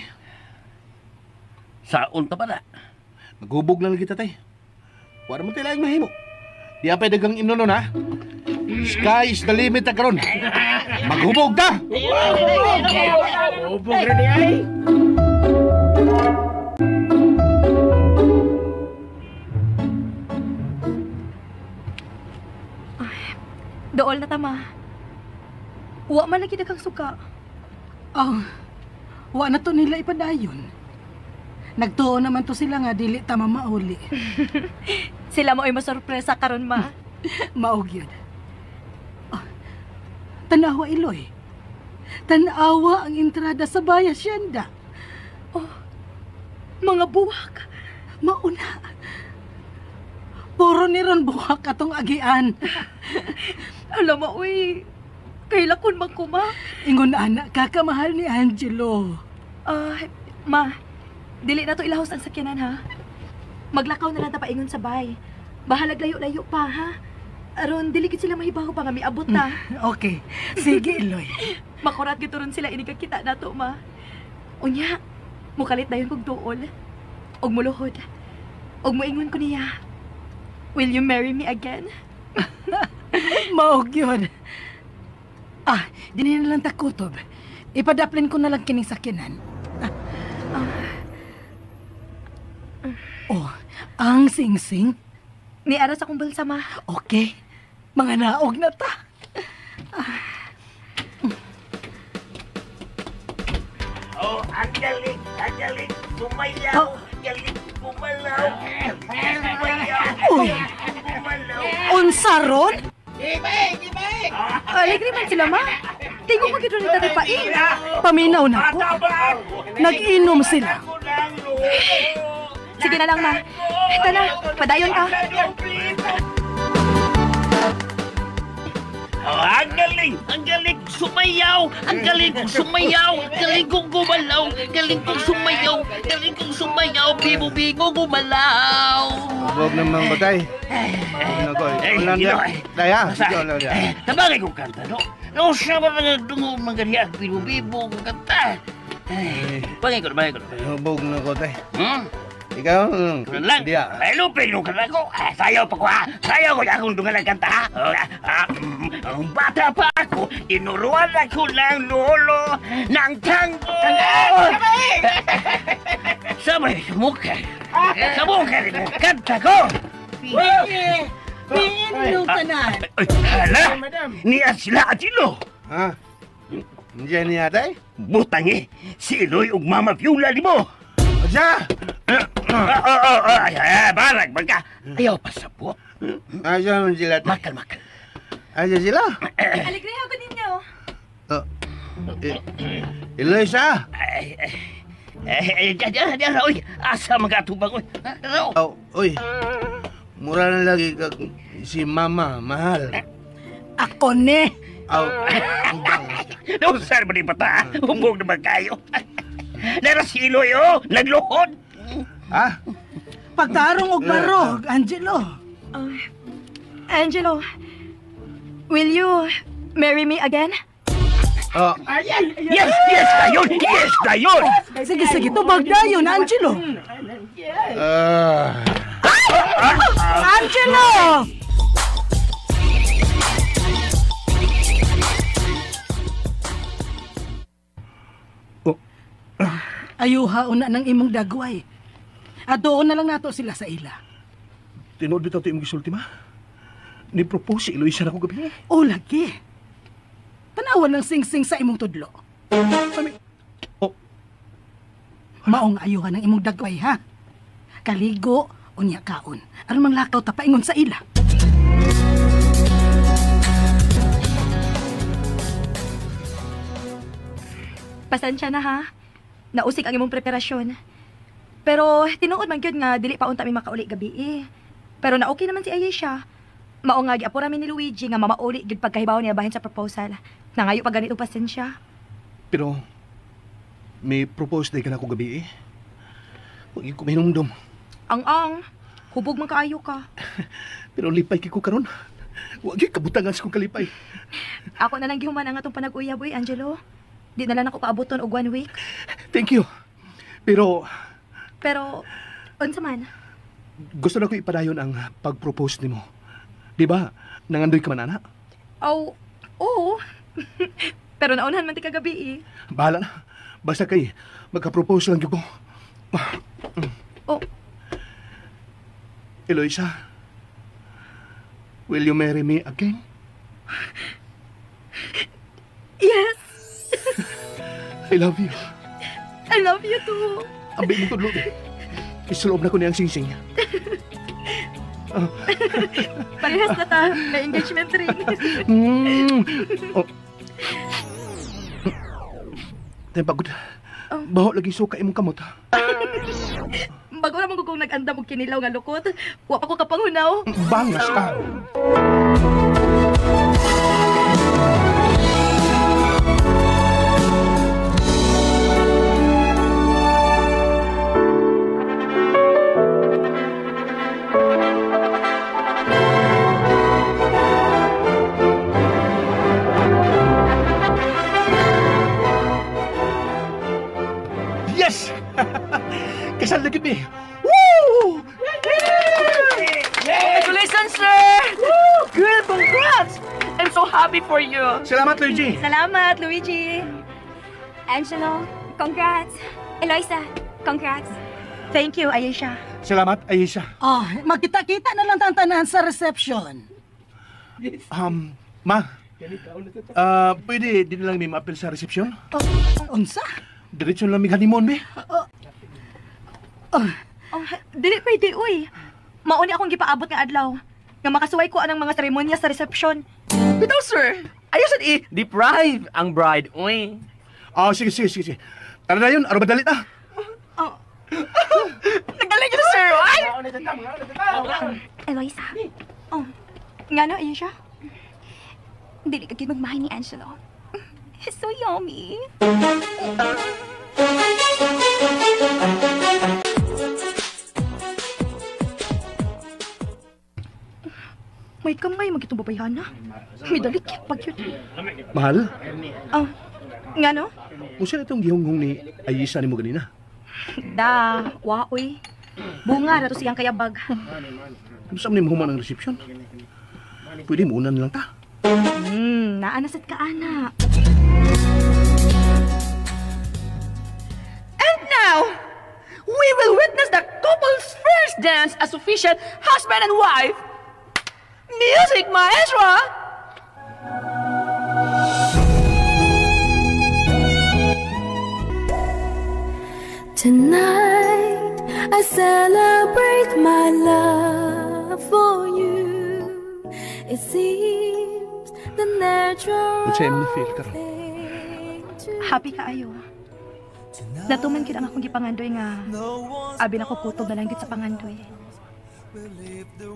Saon ta ba na? Magubog na lang kita tay. Wala mo tayo mahimo. Di apay dagang imnonon ha. Sky is the limit na karon. Maghubog ta! Hubog ra di ay. Dool na tama. Wa man lagi daghang suka. Oh, wa na to nila ipadayon. Nagtuo naman to sila nga dili ta mamauli. Sila mo ay masurpresa karon ma. Maog yun. Oh, tanawa Iloy. Tanawa ang entrada sa Bay Hacienda. Oh, mga buwak. Mauna. Puro ni ron buwak atong agian. Alam mo, uy. Kailakon man ko, ma. Ingon anak, kakamahal ni Angelo. Ma, dili na to ilahos ang sakyanan, ha? Maglakaw na lang ta paingon sa bay. Bahalag layo-layo pa, ha? Aron, dili gid sila mahibaw pa nga miabot ta. Okay. Sige, Iloy. Makurat gid ron sila inikakita nato, ma. Unya, mukalit dayon kog duol. Og muluhod. Og moingon ko niya. Will you marry me again? Maog yun. Ah, di na lang takutob. Ipadaplin ko na lang kining sakyanan. Oh, ang sing-sing. Niara sa akong bulsa, ma. Okay. Mga naog na ta. Oh, ang galing, sumayaw, oh. Galing, gumalaw, sumayaw, uy, gumalaw. Unsa ron? Ibig! Aligri man sila, ma. Tingog mo gid ron ni Paing. Paminaw na ko. Nag-inom sila. Sige na lang, ma. Tana, padayon ka. Oh, ang galing sumayaw, ang galing kong sumayaw, galing kong gumalaw, galing kong sumayaw, galing kong sumayaw, bibo-bigo gumalaw. Huwag naman batay. Daya, tabangay kong kanta, no? No, siya ba nagdungo mga diya, bibo-bibo kong kanta. Bangay ko. Hubog na ko, tay. Ikaw, lang. Ay, lupin yung kanta ko. Sayaw pa ko, ha? Sayaw ko akong dungan ang kanta, ha? Ang bata pa ako, tinuruan ako ng lolo ng tango. Sabay sa mukha. Sa mukha rin ang kanta ko. Pino tanan. Hala, niya sila at ilo. Ha? Diyan niya, tay? Butang eh, si Iloy ug Mama Viola di mo. Siya! Barag, bangka. Ayaw pa sabot. Asa man sila? Makal. Asa sila? Aligreha ko ninyo. Iloy sa? Diyan, oy. Asa magatubang, oy. Oy. Mura na lagi ka si Mama, mahal. Ako ne. No, sir, ba di bata? Humbog naman kayo. Nara si Iloy, oh! Nagluhod! Ha? Pagtarong og barog, Angelo. Angelo, will you marry me again? Oh. Yes, yes, dayon! Yes, dayon! Sige, tubag dayon, Angelo. Angelo! Ayuha una ng imong dagway. At doon na lang nato sila sa ila. Tinuod bitaw ito imong gisulti, ma? Ni-propose si Eloisa na ko gabi. O lagi. Tanawan ng sing-sing sa imong tudlo. Mami. Oh. Maong ayuhan ang imong dagway, ha? Kaligo, unya kaon. Aron manglakaw ta paingon sa ila. Pasensya na ha. Nausik ang imong preparasyon. Pero tinuod man gyud nga dili pa unta mi makauli gabi eh. Pero na okay naman si Ayesha. Mao nga giapura mi ni Luigi nga mamauli gyud pagkahibaw niya bahin sa proposal. Nangayo pa ganito pasensya. Pero may propose day ka na ko gabi eh. Wag ko mahinumdom. Ang-ang, hubog man kaayo ka. Pero lipay kay ko karon. Wag gyud kabutangan sa kong kalipay. Ako na lang gihuman ang atong panag-uyab oy, Angelo. Di na lang ako paaboton og 1 week. Thank you. Pero unsa man? Gusto na ko ipadayon ang pag-propose nimo. Di ba? Nangandoy ka man, ana? Oh, oo. Pero naunhan man ti kagabi eh. Bahala na. Basta kay magka-propose lang gyud ko. Oh. Eloisa, will you marry me again? Yes. I love you. I love you too. Ambi mo tudlo. Isuloob na ko niyang singsing. Parehas na ta. May engagement ring. Oh. Tayo pagod. Oh. Baho lagi suka imong kamot. Bago naman ko kung nag-andam og kinilaw nga lukot. Wa pa ko kapanghunaw. Bangas ka. Yes! Kasal na gid mi. Woo! Congratulations, sir! Woo! Girl, congrats! I'm so happy for you. Salamat, Luigi. Salamat, Luigi. Angelo, congrats. Eloisa, congrats. Thank you, Ayesha. Salamat, Ayesha. Oh, magkita-kita na lang tantanan sa reception. Ma, pwede din lang may ma-appeal sa reception? Oh, unsa? Diretso lang may honeymoon, be. Oh, dili pwede, uy. Mauni akong gipaabot nga adlaw. Nga makasuway ko anang mga seremonya sa reception. Bitaw, sir. Ayos at i-deprive ang bride, uy. Ah, sige. Tara na yun, aron madali na. Oh. Nagdali yun, sir, ay! Eloisa. Oh, ngano, Ayesha? Dili ka gyud magmahay ni Angelo. He's so yummy. May kamay magitong babayhana. May dalik pag yun. Mahal? Oh, ngano? Unsa na itong gihunghong ni Ayesha nimo ganina? Da, waoy. Bunga na to siyang kayabag. Unsa man human ang reception? Pwede mo unan lang ta. Naanasat ka, ana. And now, we will witness the couple's first dance as official husband and wife. Music, maestro! Tonight, I celebrate my love for you. It seems the natural thing to Happy kaayo. Natuman gid ang akong gipangandoy nga abi na ko kutob na lang gid sa pangandoy.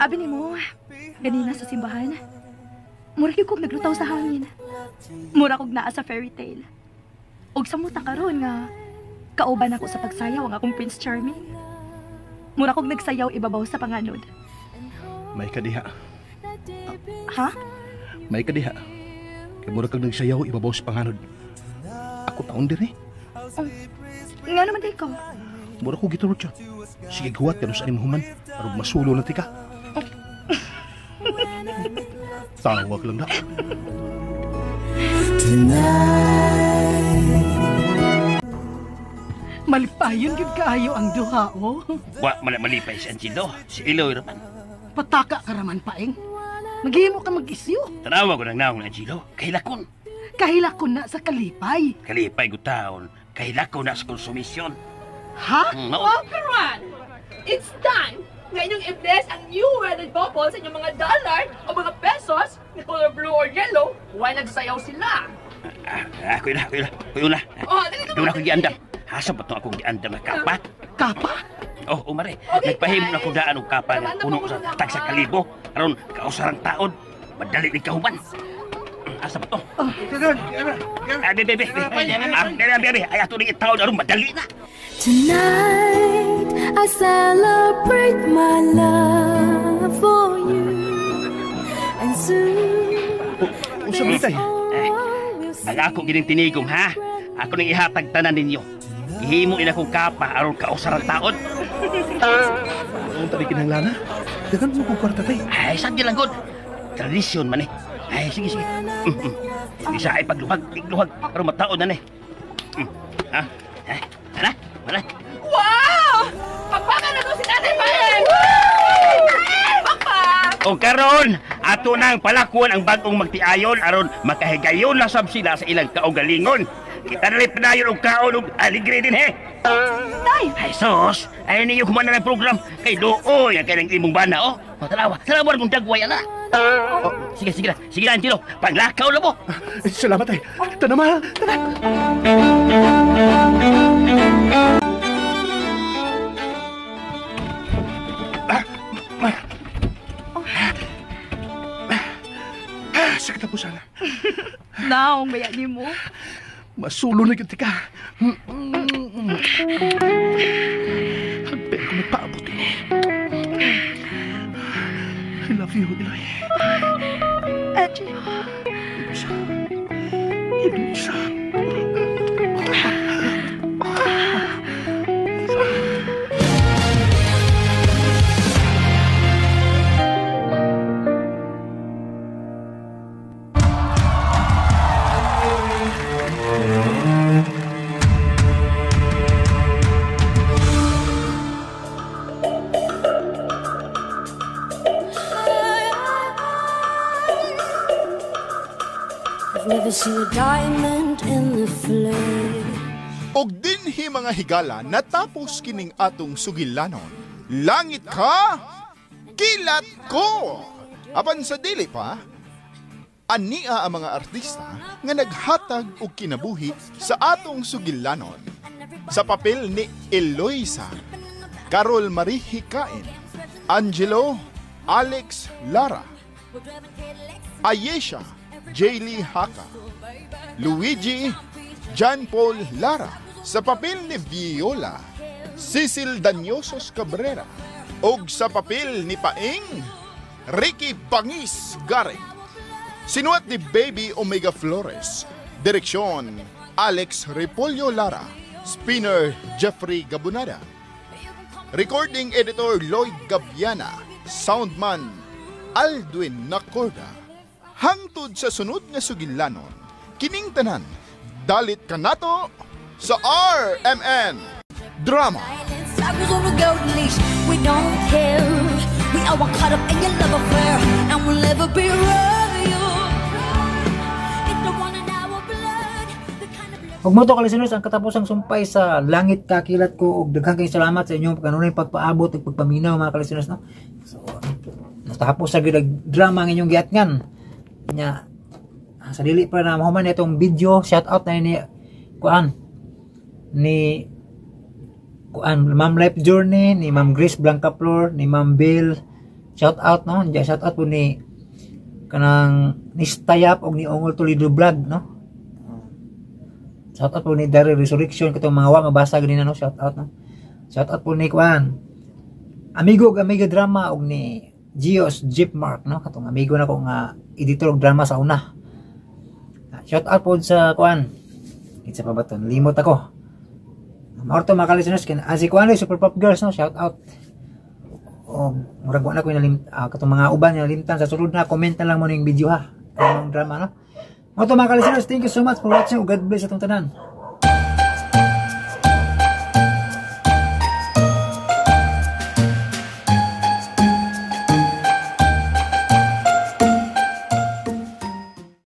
Abi nimo, ganina sa simbahan, mura gyud kog naglutaw sa hangin. Mura kog naa sa fairy tale. Og sa muta karon nga kauban ako sa pagsayaw ang akong Prince Charming. Mura kog nagsayaw ibabaw sa panganod. May kadiha. Ha? May kadiha. Kay mura kag nagsayaw ibabaw sa panganod. Ako taon diri. Oh, nga naman di ko. Mura ko giturot siya. Sige, guwat ka sa animong human. Aron masulo na tika. Oh. Tawag lang na. Malipayon gyud kaayo ang duha, oh. Wa man malipay si Angelo. Si Eloy raman. Pataka ka raman, paeng. Maghimo ka mag-isyu. Tanawa ko ng naong na, Angelo. Kahilakon. Kahilakon na sa kalipay. Kalipay gutaon. Kahilakon na sa konsumisyon. Ha? Oh, karon! It's time! Nga inyong i-bless ang new wedded couple sa inyong mga dollar o mga pesos na color blue or yellow while nagsayaw sila. Ako na. Oh, dali ka. Doon ako giandam. Asa ba itong akong giandam na kapa? Kapa? Oh, umare. Okay, nagpahimo na guys. ko daan og kapa nga Tama na puno po sa muna. tagsa kalibo. Aron kausarang taod. Madali ni kahuman. Asa ba to? Ah, bebe. Ah, bebe. Ay, ato ning itaod aron madali na. Tonight I celebrate my love for you, and soon Unsa man tay? Ang ako gining tinigom ha. Ako ning ihatag tanan ninyo. Gihimo nila kong kapa aron kausarang taod. Unta di kinahanglan ha? Daghan mo kong kwarta tay. Ay, sagdi lang gud. Tradisyon man eh. Ay, sige. Isa ay pagluhag, igluhag aron mataod na ni. Ha? Ha? Ana? Wala. Wow! Pagpakan na to si Tatay Paeng! Pakpak! O karon, ato nang palakuan ang bag-ong magtiayon aron makahigayon na sab sila sa ilang kaugalingon. Kita na rin padayon og kaon og aligre din he. Tay! Ay sus, ay ninyo kumana ng program kay dooy ang kailang imong bana oh. O tanawa, tanawa kung dagway ana. Oh, sige na, sige na Angelo, panglakaw na mo. Salamat tay. Tana mahal, tana. Sa katapusan. Naong baya ni mo. Masulo na gyud ka. Hagpit ko magpaabot ini. I love you, Eloy. Angelo. Eloisa. Eloisa. I've never seen a diamond in the flesh. Og dinhi mga higala natapos kining atong sugilanon. Langit ka, kilat ko. Apan sa dili pa, ania ang mga artista nga naghatag og kinabuhi sa atong sugilanon. Sa papel ni Eloisa, Carol Marie Hikain, Angelo, Alex Lara, Ayesha, Jaylee Haka, Luigi, John Paul Lara. Sa papel ni Viola, Cecil Danyosos Cabrera. Og sa papel ni Paing, Ricky Bangis Garing. Sinuat ni Baby Omega Flores. Direksyon, Alex Repolyo Lara. Spinner, Jeffrey Gabunada. Recording editor, Lloyd Gabiana. Soundman, Aldwin Nacorda. Hangtod sa sunod nga sugilanon, kining tanan, dalit kanato sa RMN Drama. Tigers on a golden leash, we don't care. We are all caught up in your love affair, and we'll never be royal. It's the one in our blood, the kind of love. Ug mo to ka-listeners, ang katapusang sumpay sa Langit Ka Kilat Ko, ug daghang kayong salamat sa inyong kanunay pagpaabot ug pagpaminaw mga ka-listeners, no. So natapos sa gyud ang drama ang inyong giatngan. Nya sa dili pa na mahuman itong video, shout out na ni kuan ni kuan Ma'am Life Journey, ni Ma'am Grace Blancaflor, ni Ma'am Bill. Shout out, no. Diya shout out po ni kanang ni Stayap og ni Ongol Toledo Vlog, no. Shout out po ni Daryl Resurrection katong mga wa mabasa ganina, no. Shout out, no. Shout out po ni kuan Amigo og Amiga Drama og ni Gios Jeep Mark, no, katong amigo na ko nga editor og drama sa una. Shout out po sa kuan. Kinsa pa ba to? Limot ako. Mao to mga ka-listeners, kin si kuan Super Pop Girls, no, shout out. O murag wa na ko nalim katong mga uban nga nalimtan sa sulod na comment na lang mo ning video ha. Kanang drama, no. Mao to mga ka-listeners, thank you so much for watching. God bless atong tanan.